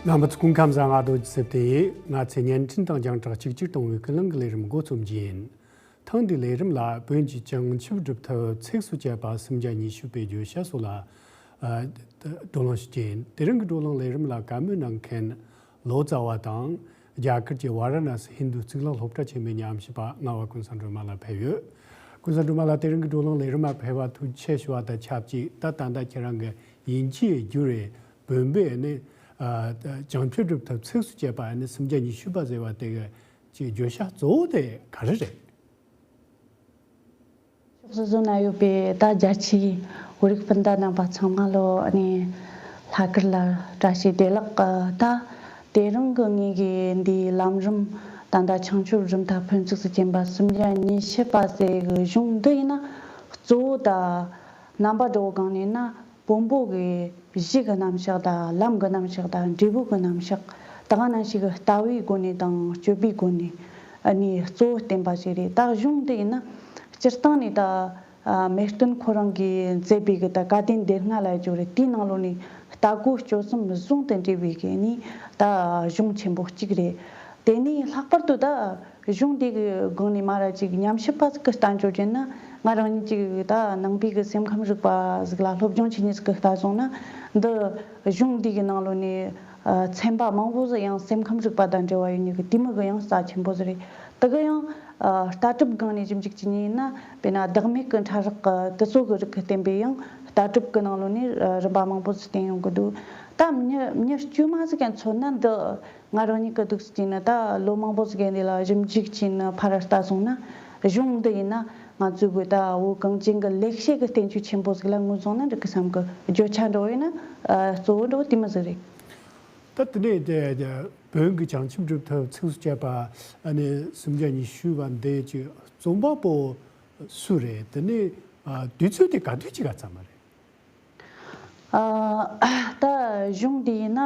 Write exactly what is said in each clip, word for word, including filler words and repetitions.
རྣམ་པ་ཚོ་སྐུ་ཁམས་བཟང་། ང་རྡོ་རྗེ་སེ་བརྟན་ཡིན། ང་ཚོས་བརྙན་འཕྲིན་དང་རྒྱང་བསྒྲགས་གཅིག་གྱུར་གཏོང་བའི་ཀུན་གླེང་གི་ལས་རིམ་འགོ་རྩོམ་གྱི་ཡིན། ཐེངས་འདིའི་ལས་རིམ་ལ་བོན་གྱི་བྱང་ཆུབ་སྒྲུབ་ཐབས་ཚིགས་སུ་བཅད་པ་སུམ་བརྒྱ་ཉི་ཤུ་པའི་བརྗོད་བྱ་སོགས་ལ་ཨ་བགྲོ་གླེང་ཞུ་རྒྱུ་ཡིན། དེ་རིང་གི་བགྲོ་གླེང་ལས་རིམ་ལ་བཀའ་མོལ་གནང་མཁན་ལོ་ཙཱ་བ་དང་། རྒྱ་གར་གྱི་ཝཱ་ར་ཎ་སི་ཧིན་རྡུ་གཙུག་ལག་སློབ་གྲྭ་ཆེན་མོའི་ཉམས་ཞིབ་པ་རྔ་བ་ཀུན་བཟང་སྒྲོལ་མ་ལགས་ཕེབས་ཡོད། ཀུན་བཟང་སྒྲོལ་མ་ལགས། དེ་རིང་གི་བགྲོ་གླེང་ལས་རིམ་ལ་ཕེབས་པར་ཐུགས་རྗེ་ཆེ་ཞུ་བ་དང་ཆབས་ཅིག་ད་ད་ལྟ་ཁྱེད་རང་གི་དབྱིན་ཇིའི་བསྒྱུར་བའི་བོན་པོའི་ནི་ཨ་བྱང་ཆུབ་སྒྲུབ་ཐབས་ཚིགས་སུ་བཅད་པ་ནི་སུམ་བརྒྱ་ཉི་ཤུ་པ་ཟེར་བ་དེ་གི་ཅིག་བརྗོད་བྱ་གཙོ་བོ་དེ་ག་རེ་རེད། ཕྱོགས་སོ་སོ་ན་ཡོད་པའི་ད་རྒྱ་ཆེའི་བོད་རིགས་སྤུན་ཟླ་རྣམ་པ་ཚང་མ་ལོ་ཨ་ནི་ལྷག་དཀར་ལ་བཀྲ་ཤིས་བདེ་ལེགས། ད་དེ་རིང་གི་ངེད་ཀྱི་འདིའི་ལམ་རིམ་ད་ལྟ་བྱང་ཆུབ་རིམ་ཐ་ཕུན་ཚོགས་སུ་ཕྱིན་པ་སུམ་བརྒྱ་ཉི་ཤུ་པ་ཟེར་གི་གཞུང་འདི་ཡིན་ན། གཙོ་བོ་ད་རྣམ་པ་འདྲ་བོ་སྒང་ནས་ན། བོན་པོ་གི་གཞི་གི་རྣམ་གཞག་དང་ལམ་གི་རྣམ་གཞག་དང་འབྲས་བུ་གི་རྣམ་གཞག་ད་ག་ནང་བཞིན་གི་ལྟ་བའི་སྒོ་ནས་དང་སྤྱོད་པའི་སྒོ་ནས་ཨ་ནི་གཙོ་བོ་བསྟན་པ་ཞིག་རེད། ད་གཞུང་འདི་ཡིན་ན་སྤྱིར་བཏང་ནས་ད་ཨ་མེས་སྟོན་ཁོ་རང་གིས་མཛད་པའི་གི་ད་བཀའ་དྲིན་སྡེ་ལྔ་ལ་བརྗོད་རེད། དེའི་ནང་ལོགས་ནས་རྟ་མགོ་སྤྱོད་གསུམ་ཟུང་དུ་འབྲེལ་བའི་གི་ནི་ད་གཞུང་ཆེན་པོ་གཅིག་རེད། དེ་ནས་ལྷག་པར་དུ་ད། གཞུང་འདི་གི་སྒང་ནས་མ་ར་ཅིག་ཉམས་ཞིབ་པ་ཟིག་གི་ལྟ་འཇོག་བྱས་ན། ང་རང་ཉིད་ཅིག་ད་ནང་པའི་གི་སེམས་ཁམས་རིག་པ་ཟིག་ལ་སློབ་སྦྱོང་བྱེད་མཁན་ཟིག་གི་ལྟ་སོང་ན། འདི་གཞུང་འདི་གི་ནང་ལོགས་ནས་ཨ་ཚན་པ་མང་པོ་ཟིག་ཡང་སེམས་ཁམས་རིག་པ་དང་འབྲེལ་བ་ཡོད་མཁན་གི་དེ་མོ་གི་ཡང་རྩ་ཆེན་པོ་ཟིག་རེད། དེ་གི་ཡང་ཨ་ལྟ་གྲུབ་སྒང་ནས་ཞིབ་འཇུག་བྱེད་མཁན་ཡིན་ན། དཔེར་ན་བདག་མེད་གི་ཕྲ་རགས་གི་དེ་ཚོ་གི་རིགས་གི་བསྟན་པའི་ཡང་ལྟ་གྲུབ་གི་ནང་ལོགས་ནས་ཨ་རིམ་པ་མང་པོ་ཟིག་བསྟན་ཡོང་གི་འདུག་ད་མྱི་མྱི་དཀྱུས་མ་ཟིག་གི་མཚོན་ན་འདི། ང་རང་ཉིད་ཀྱི་འདུག་སེ་བྱས་ན་ད་ལོ་མང་པོ་ཟིག་གི་འདི་ལ་ཞིབ་འཇུག་བྱས་ནས་ཕར་ལྟ་སོང་ན། གཞུང་འདི་ཡིན་ན་ང་ཚོའི་གི་ད་བོད་གངས་ཅན་གི་ལེགས་བཤད་ཀྱི་བསྟན་བཅོས་ཆེན་པོ་ཟིག་ལ་ངོས་བཟུང་ན་འགྲིག་གི་བསམ་གི། བརྗོད་བྱ་འདྲ་བོ་ཡིན་ན་ཨ་གཙོ་བོ་འདྲ་བོ་དེ་མོ་ཟིག་རེད། ད་དེ་ནས་དེ་དེ་བོན་གྱི་བྱང་ཆུབ་སྒྲུབ་ཐབས་ཚིགས་སུ་བཅད་པ་ཨ་ནི་སུམ་བརྒྱ་ཉི་ཤུ་པ་འདི་ཀྱི་རྩོམ་པ་པོ་སུ་རེད། དེ་ནས་ཨ་དུས་ཚོད་དེ་ག་དུས་ཅིག་ག་བརྩམས་པ་རེད། ཨ་ད་གཞུང་འདི་ཡིན་ན་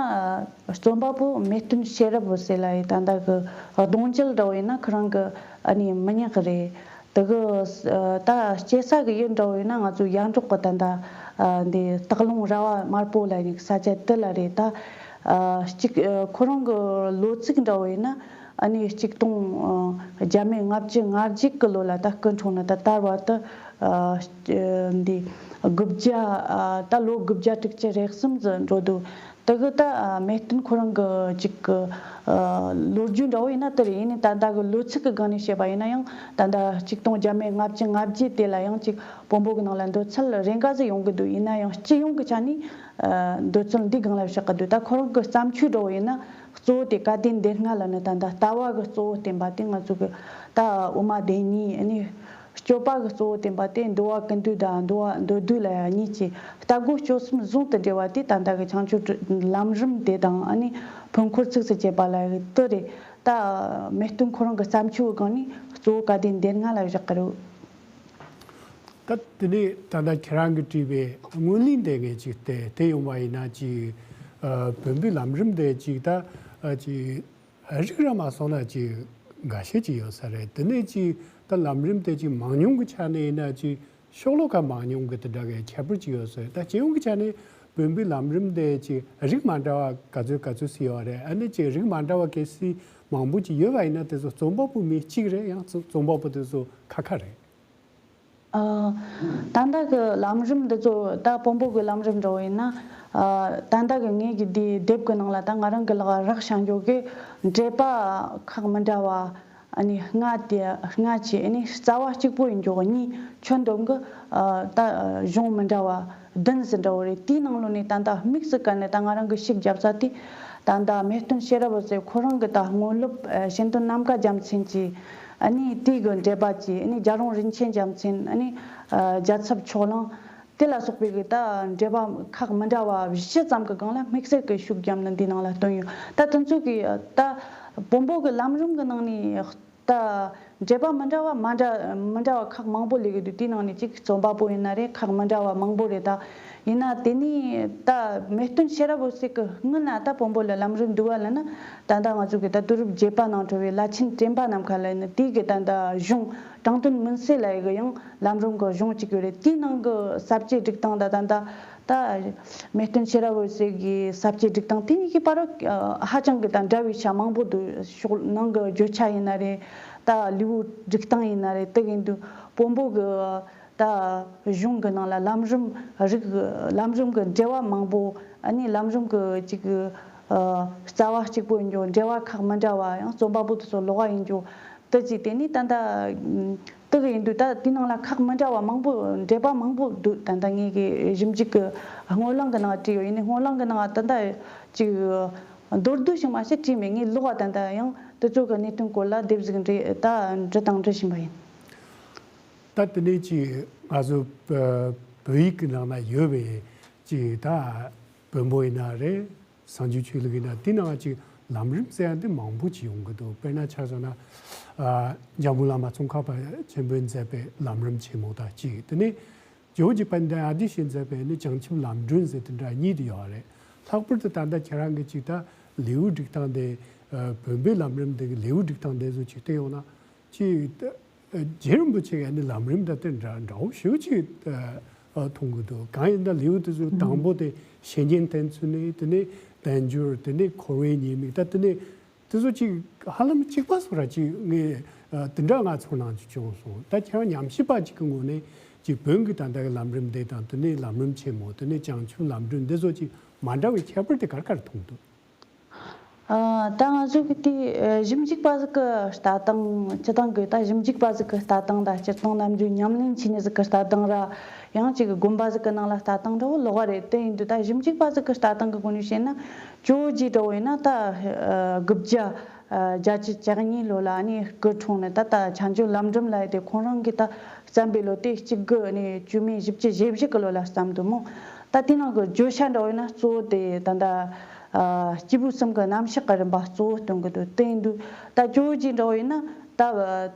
རྩོམ་པ་པོ་མེས་སྟོན་ཤེས་རབ་ཟེར་ལ་ཡི་ད་ལྟ་གི་གདུང་རྒྱུད་འདྲ་བོ་ཡིན་ན་ཁོ་རང་གི་ཨ་ནི་མི་ཉག་རེད། དེ་གི་ཨ་ད་སྐྱེས་ས་གི་ཡུལ་འདྲ་བོ་ཡིན་ན་ང་ཚོ་ཡར་འབྲོག་གི་ད་ལྟ་ཨ་འདི་སྟག་ལུང་ར་བ་དམར་པོ་ལ་ཡི་ས་ཆ་དེ་ལ་རེད། ད་ཨ་གཅིག་ཨ་ཁོ་རང་གི་ལོ་ཚིགས་འདྲ་བོ་ཡིན་ན། ཨ་ནི་གཅིག་སྟོང་ཨ་བརྒྱ་མེད་ལྔ་བཅུ་ང་བརྒྱད་གི་ལོ་ལ་ད་སྐུ་འཁྲུངས་ནས་ད་དར་བ་དུ་ཨ་འདི་དགུ་བརྒྱ་ཨ་ད་ལོ་དགུ་བརྒྱ་དྲུག་ཅུ་རེ་གསུམ་ཙམ་འགྲོ་འདུག་དེ་གི་ད་ཨ་མེས་སྟོན་ཁོ་རང་གི་ཅིག་གི་ཨ་ལོ་རྒྱུས་འདྲ་བོ་ཡིན་ན་དེ་རེད། ཡིན་ནའི་ད་ལྟ་གི་ལོ་ཚིགས་གི་སྒང་ནས་བཤད་པ་ཡིན་ན་ཡང་ད་ལྟ་གཅིག་སྟོང་བརྒྱ་མེད་ལྔ་བཅུ་ང་བརྒྱད་དེ་ལ་ཡང་ཅིག་བོན་པོ་གི་ནང་ལ་འདོད་ཚུལ་རེ་འགའ་ཟིག་ཡོང་གི་འདུག་ཡིན་ན་ཡང་སྤྱི་ཡོངས་གི་ཆ་ནས་ཨ་འདོད་ཚུལ་འདི་སྒང་ལ་བཞག་གི་འདུག་ད་ཁོ་རང་གི་བརྩམས་ཆོས་འདྲ་བོ་ཡིན་ན། གཙོ་བོ་དེ་བཀའ་དྲིན་སྡེ་ལྔ་ལ་ནི་ད་ལྟ་ལྟ་བ་གི་གཙོ་བོ་བསྟན་པ་དེ་ང་ཚོ་གི་ད་དབུ་མ་སྡེ་གཉིས་ནི་སྤྱོད་པ་གི་གཙོ་བོ་བསྟན་པ་དེ་འདུལ་བ་ཀུན་བཏུས་དང་འདུལ་བ་མདོ་སྡུད་ལ་ཡང་གཉིས་ཀྱི་རྟ་མགོ་སྤྱོད་གསུམ་ཟུང་དུ་འབྲེལ་བ་དེ་ད་ལྟ་གི་བྱང་ཆུབ་ལམ་རིམ་དེ་དང་ཨ་ནི་ཕུང་ཁོར་ཚིགས་སུ་བཅད་པ་ལ་ཡི་དེ་རེད། ད་མེས་སྟོན་ཁོ་རང་གི་བརྩམས་ཆོས་གི་སྒང་ནས་གཙོ་བོ་བཀའ་དྲིན་སྡེ་ལྔ་ལ་བཞག་གི་རེད། ད་དེ་ནས་ད་ལྟ་ཁྱེད་རང་གིས་བྲིས་པའི་སྔོན་གླེང་དེ་ངས་ཅིག་དེ་དེ་ཡོང་བ་ཡིན་ན་ཅིག་ཨ་བོན་པོའི་ལམ་རིམ་དེ་ཅིག་ད་ཨ་ཅིག་རིགས་ར་མ་སོང་ན་ཅིག་འགའ་ཤས་ཅིག་ཡོད་ས་རེད། དེ་ནས་ཅིག་ད་ལམ་རིམ་དེ་ཅིག་མང་ཉུང་གི་ཆ་ནས་ཡིན་ན་ཅིག་ཤོག་ལོ་ཀ་མང་ཉུང་གི་དེ་འདྲ་གི་ཁྱད་པར་ཅིག་ཡོད་ས་རེད། ད་སྤྱི་ཡོངས་ཀྱི་ཆ་ནས་བོན་པོའི་ལམ་རིམ་དེ་ཅིག་རིགས་མ་འདྲ་བ་ག་ཚོད་ག་ཚོད་ཅིག་ཡོད་རེད། ཨ་ནི་ཅིག་རིགས་མ་འདྲ་བ་གལ་སྲིད་མང་པོ་ཅིག་ཡོད་པ་ཡིན་ན་དེ་ཚོ་རྩོམ་པ་པོ་མི་གཅིག་རེད། ཡང་རྩོམ་པ་པོ་དེ་ཚོ་ཁ་ཁ་རེད། ཨ། ད་ལྟ་གི་ལམ་རིམ་འདི་ཚོ་ད་བོན་པོ་གི་ལམ་རིམ་འདྲ་བོ་ཡིན་ན། ཨ། ད་ལྟ་གི་ངེད་ཀྱི་འདིའི་དེབ་གི་ནང་ལ་ད་ང་རང་གི་ལག་རག་བྱང་འཇོག་གི་འགྲེལ་པ་ཁག་མི་འདྲ་བ་ཨ་ནི་ལྔ་དེ་ལྔ་བྱས། ཨ་ནི་རྩ་བ་གཅིག་པོ་ཡིན་འཇོག་གཉིས་ཁྱོན་བསྡོམས་གི་ཨ། ད་གཞུང་མི་འདྲ་བ་བདུན་ཙམ་འདྲ་བོ་རེད། དེའི་ནང་ལོགས་ནས་ད་ལྟ་དམིགས་སུ་བཀར་ནས་ད་ང་རང་གི་ཤུགས་རྒྱབ་ས་དེ་ད་ལྟ་མེས་སྟོན་ཤེས་རབ་ཟེར་ཁོ་རང་གི་ད་དངོས་སློབ་ཨ། གཞན་དོན་ནམ་མཁའ་རྒྱལ་མཚན་གྱི། ཨ་ནི་དེའི་གི་འགྲེལ་པ་བཅས། ཨ་ནི་རྒྱལ་རོང་རིན་ཆེན་རྒྱལ་མཚན། ཨ་ནི་ཨ་རྒྱལ་ཚབ་ཕྱོགས་གླང་དེ་ལ་སོགས་པའི་གི་ད་འགྲེལ་པ་ཁག་མི་འདྲ་བ་བཞི་ཙམ་གི་སྒང་ལ་དམིགས་བསལ་གི་ཤུགས་བརྒྱབ་ནས་འདིའི་ནང་ལ་བཏོན་ཡོད། ད་དེ་ཚོ་གི་ད་བོན་པོ་གི་ལམ་རིམ་གི་ནང་ནས་ད་ འགྲེལ་པ་མི་འདྲ་བ་མ་འདྲ་མི་འདྲ་བ་ཁག་མང་པོ་ལས་ཀྱི་འདུག་དེའི་ནང་ནས་གཅིག་རྩོམ་པ་པོ་ཡིན་ན་རེད། ཁག་མི་འདྲ་བ་མང་པོ་རེད། ད་ཡིན་ན་དེ་ནས་ད་མེ་སྟོན་ཤེས་རབ་འོད་ཟེར་གྱི་སྔོན་ན་ད་བོན་པོ་ལ་ལམ་རིམ་འདུག་བ་ལབ་ན། ད་ལྟ་ང་ཚོ་གི་ད་དུས་རབས་བརྒྱད་པ་ནང་འཁྲུལ་བའི་བླ་ཆེན་དྲན་པ་ནམ་མཁའ་ལ་ཡིན་ན། དེའི་གི་ད་ལྟ་གཞུང་དྲང་དོན་མུན་སེལ་ལ་ཡི་གི་ཡང་ལམ་རིམ་གྱི་གཞུང་གཅིག་ཡོད་རེད། དེའི་ནང་གི་ས་བཅད་སྒྲིག་སྟངས་དང་ད་ད་ད་མེ་སྟོན་ཤེས་རབ་འོད་ཟེར་གྱི་ས་བཅད་སྒྲིག་སྟངས་དེ་གཉིས་ཀྱི་བར་ཧ་ཅང་གི་ད་འདྲ་བའི་ཆ་མང་པོ་འདུག་ཕྱོགས་ནང་གི་བརྗོད་བྱ་ཡིན་ན་རེད། ད་ལེའུ་སྒྲིག་སྟངས་ཡིན་ན་རེད། དེ་གི་འདུག་བོན་པོ་གི་ད་གཞུང་གི་ནང་ལ་ལམ་རིམ་རིགས་ལམ་རིམ་གི་འགྲེལ་བ་མང་པོ། ཨ་ནི་ལམ་རིམ་གི་ཅིག་གི་རྩ་བ་གཅིག་པོ་ཡིན་རྒྱུ། འགྲེལ་བ་ཁག་མི་འདྲ་བ། ཡང་རྩོམ་པ་པོ་དེ་ཚོ་ལོགས་ཀ་ཡིན་རྒྱུ། དེ་ཅིག་དེ་ནི་ད་ལྟ་དེ་གི་ཡིན་དུས་ད་དེའི་ནང་ལ་ཁག་མི་འདྲ་བ་མང་པོ། འགྲེལ་པ་མང་པོ་འདུག་ད་ལྟ་ངེད་ཀྱི་ཞིབ་འཇུག་གི་སྔོན་གླེང་གི་ནང་བྲིས་ཡོད། ཡིན་ནའི་སྔོན་གླེང་གི་ནང་ད་ལྟ་ཅིག་མདོར་བསྡུས་ཤིག་མ་ཟད་བྲིས་མེད། ངས་ལོགས་ཀ་ད་ལྟ་ཡང་དེ་ཚོ་གི་གནད་དོན་སྐོར་ལ་དེབ་ཟིག་འབྲི་ད་འབྲི་དང་འབྲི་བཞིན་པ་ཡིན། ད་དེ་ནས་ཅིག་ང་ཚོ་བོད་ཡིག་གི་ནང་ན་ཡོད་པའི་ཅིག་ད་བོན་པོ་ཡིན་ན་རེད། སངས་རྒྱས་ཆོས་ལུགས་ཡིན་ན་དེ་ནང་ཅིག་ལམ་རིམ་ཟེར་ཡ་འདི་མང་པོ་ཅིག་ཡོང་གི་འདུག་དཔེར་ན་ཆ་བཞག་ན་འཇམ་མགོན་བླ་མ་ཙོང་ཁ་པ་ཆེན་པོས་མཛད་པའི་ལམ་རིམ་ཆེན་མོ་དང་གཅིག་དེ་ནས་ཇོ་བོ་རྗེ་དཔལ་ལྡན་ཨ་ཏི་ཤས་མཛད་པའི་ནི་བྱང་ཆུབ་ལམ་སྒྲོན་ཟེར་དེ་འདྲ་གཉིས་དེ་ཡོད་རེད། ལྷག་པར་དུ་ད་ལྟ་ཁྱེད་རང་གི་ཅིག་ད་ལེའུ་སྒྲིག་སྟངས་དེ་བོན་པོའི་ལམ་རིམ་དེ་གི་ལེའུ་སྒྲིག་སྟངས་དེ་ཚོ་ཅིག་བལྟས་ཡོང་ན་ཅིག་རྗེ་རིན་པོ་ཆེ་གི་ནི་ལམ་རིམ་དང་དེ་འདྲ་འདྲ་བོ་ཞེ་པོ་ཅིག་མཐོང་གི་འདུག་གང་ཡིན་ད་ལེའུ་དེ་ཚོ་དང་པོ་དེ་བཤེས་གཉེན་བསྟེན་ཚུལ་ནས། དེ་ནས་དལ་འབྱོར། དེ་ནས་འཁོར་བའི་ཉེས་དམིགས། ད་དེ་ནས་དེ་ཚོ་ཅིག་ཧ་ལམ་གཅིག་པ་བཟོ་འདྲ་ཅིག་ངས་དེ་འདྲ་ང་ཚོར་སྣང་ཅིག་བྱུང་སོང་། ད་ཁྱེད་རང་ཉམས་ཞིབ་པ་ཅིག་གི་ངོས་ནས་ཅིག་བོན་གྱི་ད་ལྟ་གི་ལམ་རིམ་དེ་དང་། དེ་ནས་ལམ་རིམ་ཆེན་མོ། དེ་ནས་བྱང་ཆུབ་ལམ་སྒྲོན། འདི་ཚོ་ཅིག་མ་འདྲ་བའི་ཁྱད་པར་དེ་ག་རེ་ག་རེ་མཐོང་འདུག་ཨ། ད་ང་ཚོ་གི་དེ་ཞིབ་འཇུག་པ་ཟིག་གི་ལྟ་སྟངས། སྤྱིར་བཏང་གི་ད་ཞིབ་འཇུག་པ་ཟིག་གི་ལྟ་སྟངས་དང་། སྤྱིར་བཏང་ནམ་རྒྱུན་ཉམས་ལེན་བྱེད་མཁན་ཟིག་གི་ལྟ་སྟངས་ར། ཡང་ཅིག་གི་དགོན་པ་ཟིག་གི་ནང་ལ་ལྟ་སྟངས་འདྲ་བོ་ལོགས་ཀ་རེད། དེ་ཡིན་དུས་ད་ཞིབ་འཇུག་པ་ཟིག་གི་ལྟ་སྟངས་གི་སྒོ་ནས་བཤད་ན། ཇོ་བོ་རྗེ་འདྲ་བོ་ཡིན་ན་ད་དགུ་བརྒྱ་བརྒྱད་ཅུ་གྱ་གཉིས་ལོ་ལ་ནི་སྐུ་འཁྲུངས་ནས། ད་ད་བྱང་ཆུབ་ལམ་སྒྲོན་ལབ་ཡ་དེ་ཁོང་རང་གིས་ད་བརྩམས་པའི་ལོ་དེ་གཅིག་དགུ་ནས་བཅུ་མེད་བཞི་བཅུ་ཞེ་བཞི་གི་ལོ་ལ་བརྩམས་འདུག་མོ། ད་དེ་ནང་གི་བརྗོད་བྱ་འདྲ་བོ་ཡིན་ན་གཙོ་བོ་དེ་ད་ད་སྐྱེས་བུ་གསུམ་གྱི་རྣམ་གཞག་གི་རིམ་པ་གཙོ་བོ་སྟོན་གི་འདུག་དེ་ཡིན་དུས་ད་ཇོ་བོ་རྗེ་འདྲ་བོ་ཡིན་ན་ད་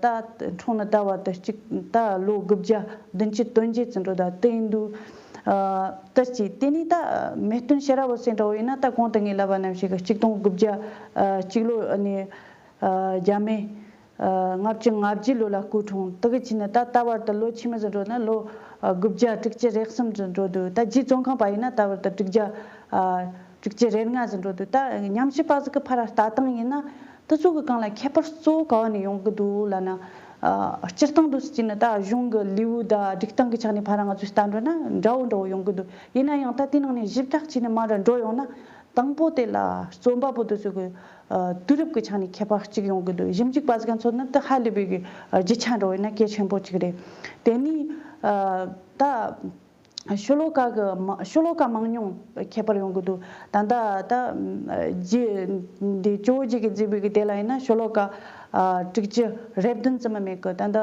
ད་འཁྲུངས་ནས་ད་བར་དུ་གཅིག་ད་ལོ་དགུ་བརྒྱ་བདུན་ཅུ་དོན་བརྒྱད་ཙམ་འགྲོ། ད་དེ་ཡིན་དུས་ཨ་ད་ཅི་དེ་ནས་ད་མེ་སྟོན་ཤེས་རབ་འོད་ཟེར་འདྲ་བོ་ཡིན་ན། ད་གོང་དུ་ངས་ལབ་པ་ནང་བཞིན་གི་གཅིག་སྟོང་དགུ་བརྒྱ་ཨ་གཅིག་ལོ་ཨ་ནི་ཨ་རྒྱ་མེ་ཨ་ལྔ་བཅུ་ང་བརྒྱད་ལོ་ལ་སྐུ་འཁྲུངས། དེ་གི་ཕྱིས་ནས་ད་ད་བར་དུ་ལོ་ཕྱི་མ་ཙམ་འགྲོ་ན་ལོ་ཨ་དགུ་བརྒྱ་དྲུག་ཅུ་རེ་གསུམ་ཙམ་འགྲོ་འདུག་ད་རྗེ་ཙོང་ཁ་པ་ཡིན་ན་ད་བར་དུ་དྲུག་བརྒྱ་ཨ་དྲུག་ཅུ་རེ་ལྔ་ཙམ་འགྲོ་འདུག་ད་ཉམས་ཞིབ་པ་ཟིག་གི་ཕར་ལྟ་སྟངས་ཡིན་ན། དེ་ཚོ་གི་སྒང་ལ་ཁྱད་པར་གཙོ་བོ་ག་བ་ནས་ཡོང་གི་འདུག་ལབ་ན། ཨ་སྤྱིར་བཏང་དུ་ཟེར་གྱི་ནི་ད་གཞུང་གི་ལེའུ་དང་སྒྲིག་སྟངས་ཀྱི་ཆ་ནས་ཕར་ང་ཚོས་ལྟ་འགྲོ་ན་འདྲ་བོ་འདྲ་བོ་ཡོང་གི་འདུག་ཡིན་ན་ཡང་ད་དེ་ནང་ནས་ཞིབ་ཕྲ་བྱས་ནས་མར་འགྲོ་ཡོང་ན། དང་པོ་དེ་ལ་རྩོམ་པ་པོ་དེ་ཚོ་གི་ཨ་དུས་རབས་ཀྱི་ཆ་ནས་ཁྱད་པར་གཅིག་ཡོང་གི་འདུག་ཞིབ་འཇུག་པ་ཟིག་ག་མཚོན་ན་དེ་ཧ་ལས་པའི་གི་ཨ་རྒྱུ་ཆ་འདྲ་བོ་ཡིན་ན་གལ་ཆེན་པོ་གཅིག་རེད། དེ་ནས་ཨ་ད། ཤོ་ལོ་ཀ་གི་མ་ཤོ་ལོ་ཀ་མང་ཉུང་ཁྱད་པར་ཡོང་གི་འདུག་ད་ལྟ་ད་རྗེ་འདི་ཇོ་བོ་རྗེ་གིས་མཛད་པའི་གི་དེ་ལ་ཡིན་ན་ཤོ་ལོ་ཀ་ཨ་དྲུག་ཅུ་རེ་བདུན་ཙམ་མ་མེད་གི། ད་ལྟ་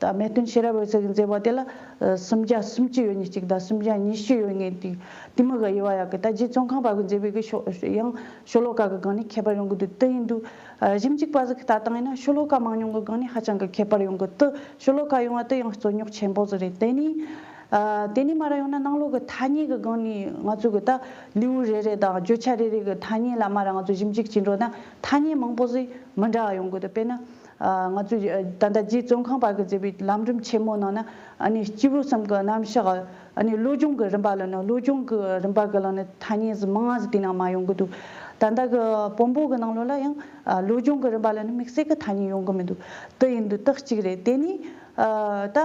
ད་མེ་སྟོན་ཤེས་རབ་འོད་ཟེར་གིས་མཛད་པ་དེ་ལ་ཨ་སུམ་བརྒྱ་སུམ་ཅུ་ཡོད་ནི་གཅིག་དང་སུམ་བརྒྱ་ཉི་ཤུ་ཡོད་ནི་དེ་དེ་མོ་གི་དབྱེ་བ་ཡོད་གི། ད་རྗེ་ཙོང་ཁ་པ་གིས་མཛད་པའི་གི་ཤོ་ཡང་ཤོ་ལོ་ཀ་གི་སྒང་ནས་ཁྱད་པར་ཡོང་གི་འདུག་དེ་ཡིན་དུས་ཨ་ཞིབ་འཇུག་པ་ཟིག་གི་ལྟ་སྟངས་ཡིན་ན་ཤོ་ལོ་ཀ་མང་ཉུང་གི་སྒང་ནས་ཧ་ཅང་གི་ཁྱད་པར་ཡོང་གི། དེ་ཤོ་ལོ་ཀ་ཡོང་བ་དེ་ཡང་རྩོད་རྙོག་ཆེན་པོ་ཟིག་རེད། དེ་ནས། ཨ་དེ་ནས་མར་ཡོང་ན་ནང་ལོགས་ཀྱི་ཐ་སྙད་ཀྱི་སྒང་ནས་ང་ཚོ་གི་ད་ལེའུ་རེ་རེ་དང་བརྗོད་བྱ་རེ་རེ་གི་ཐ་སྙད་ལ་མར་ང་ཚོ་ཞིབ་འཇུག་བྱེད་འགྲོ་ན་ཐ་སྙད་མང་པོ་ཟིག་མི་འདྲ་བ་ཡོང་གི་འདུག་དཔེར་ན་ཨ་ང་ཚོ་ད་ལྟ་རྗེ་ཙོང་ཁ་པ་གིས་མཛད་པའི་ལམ་རིམ་ཆེན་མོ་ནང་ན་ཨ་ནི་སྐྱེས་བུ་གསུམ་གི་རྣམ་གཞག་ཨ་ནི་བློ་སྦྱོང་གི་རིམ་པ་ལ་ནི་བློ་སྦྱོང་གི་རིམ་པ་གི་ལ་ནི་ཐ་སྙད་ཟིག་མང་ང་ཟིག་དེ་ནང་མར་ཡོང་གི་འདུག་ད་ལྟ་གི་བོན་པོ་གི་ནང་ལོགས་ལ་ཡང་ཨ་བློ་སྦྱོང་གི་རིམ་པ་ལ་ནི་དམིགས་བསལ་གི་ཐ་སྙད་ཡོང་གི་མི་འདུག་དེ་ཡིན་དུས་དེ་གཅིག་རེད། དེ་ནས། ཨ་ད་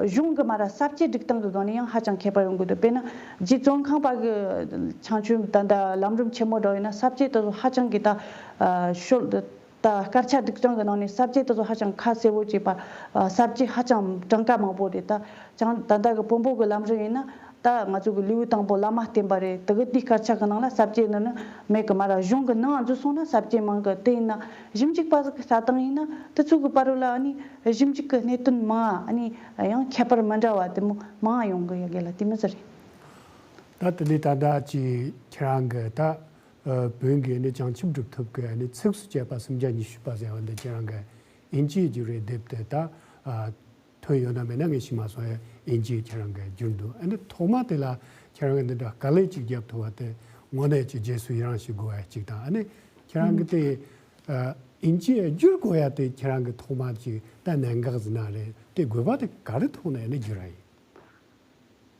གཞུང་གི་མ་ར་ས་བཅད་སྒྲིག་སྟངས་ཀྱི་སྒང་ནས་ཡང་ཧ་ཅང་ཁྱད་པར་ཡོང་གི་འདུག་དཔེར་ན་རྗེ་ཙོང་ཁ་པ་གི་བྱང་ཆུབ་ད་ལྟ་ལམ་རིམ་ཆེན་མོ་འདྲ་ཡིན་ན་ས་བཅད་དེ་ཚོ་ཧ་ཅང་གི་ད་ཨ་ཤོ་ད་སྐར་ཆ་སྒྲིག་སྟངས་ཀྱི་ནང་ནས་ས་བཅད་དེ་ཚོ་ཧ་ཅང་ཁ་གསལ་པོ་བྱས་པ། ཨ་ས་བཅད་ཧ་ཅང་གྲངས་ཀ་མང་པོ་རེད། ད་ཅང་ད་ལྟ་གི་བོན་པོ་གི་ལམ་རིམ་ཡིན་ན། ད་ང་ཚོ་གི་ལེའུ་དང་པོ་བླ་མ་བསྟེན་པ་རེད། དེ་གི་དེའི་སྐར་ཆ་གི་ནང་ལ་ས་བཅད་ནི་ནི་མེད་གི། མ་ར་གཞུང་གི་ནང་འཛུལ་སོང་ན་ས་བཅད་མང་གི། དེ་ཡིན་ན་ཞིབ་འཇུག་པ་ཟིག་གི་ལྟ་སྟངས་ཡིན་ན་དེ་ཚོ་གི་བར་ལ་ཨ་ནི་ཞིབ་འཇུག་གི་གནད་དོན་མང་ཨ་ནི་ཡང་ཁྱད་པར་མི་འདྲ་བ་དེ་མོ་མང་ཡོང་གི་ཡ་གི་ལ་དེ་མི་ཟེར་རེད། ད་དེ་ནས་ད་ལྟ་ཅི་ཁྱེད་རང་གི་ད་བོན་གྱི་ནི་བྱང་ཆུབ་སྒྲུབ་ཐབས་ཀྱི་ནི་ཚིགས་སུ་བཅད་པ་སུམ་བརྒྱ་ཉི་ཤུ་པ་ཟེར་བ་འདི་ཁྱེད་རང་གི་དབྱིན་ཇིའི་བསྒྱུར་བའི་དེབ་དེ་ད་ཨ་ཐོན་ཡོད་ན་མེད་ན་ངས་ཤེས་མ་སོང་། ཡ་དབྱིན་ཇིའི་ཁྱེད་རང་གིས་བསྒྱུར་འདུག་ཨ་ནི་ཐོག་མ་དེ་ལ་ཁྱེད་རང་གིས་འདི་འདྲ་དཀའ་ལས་ཅིག་བརྒྱབ་ཐུབ་པ་དེ་དངོས་གནས་ཀྱི་རྗེས་སུ་ཡི་རང་ཞིག་དགོས་ཡ་གཅིག་དང་། ཨ་ནི་ཁྱེད་རང་གིས་དེ་ཨ་དབྱིན་ཇིའི་བསྒྱུར་དགོས་ཡ་དེ་ཁྱེད་རང་གིས་ཐོག་མ་ཅིག་ད་གནད་འགག་ཟིན་ན་རེད། དེ་དགོས་པ་དེ་ག་རེ་ཐོག་ནས་ཨ་ནི་བསྒྱུར་ཡ་ཡིན།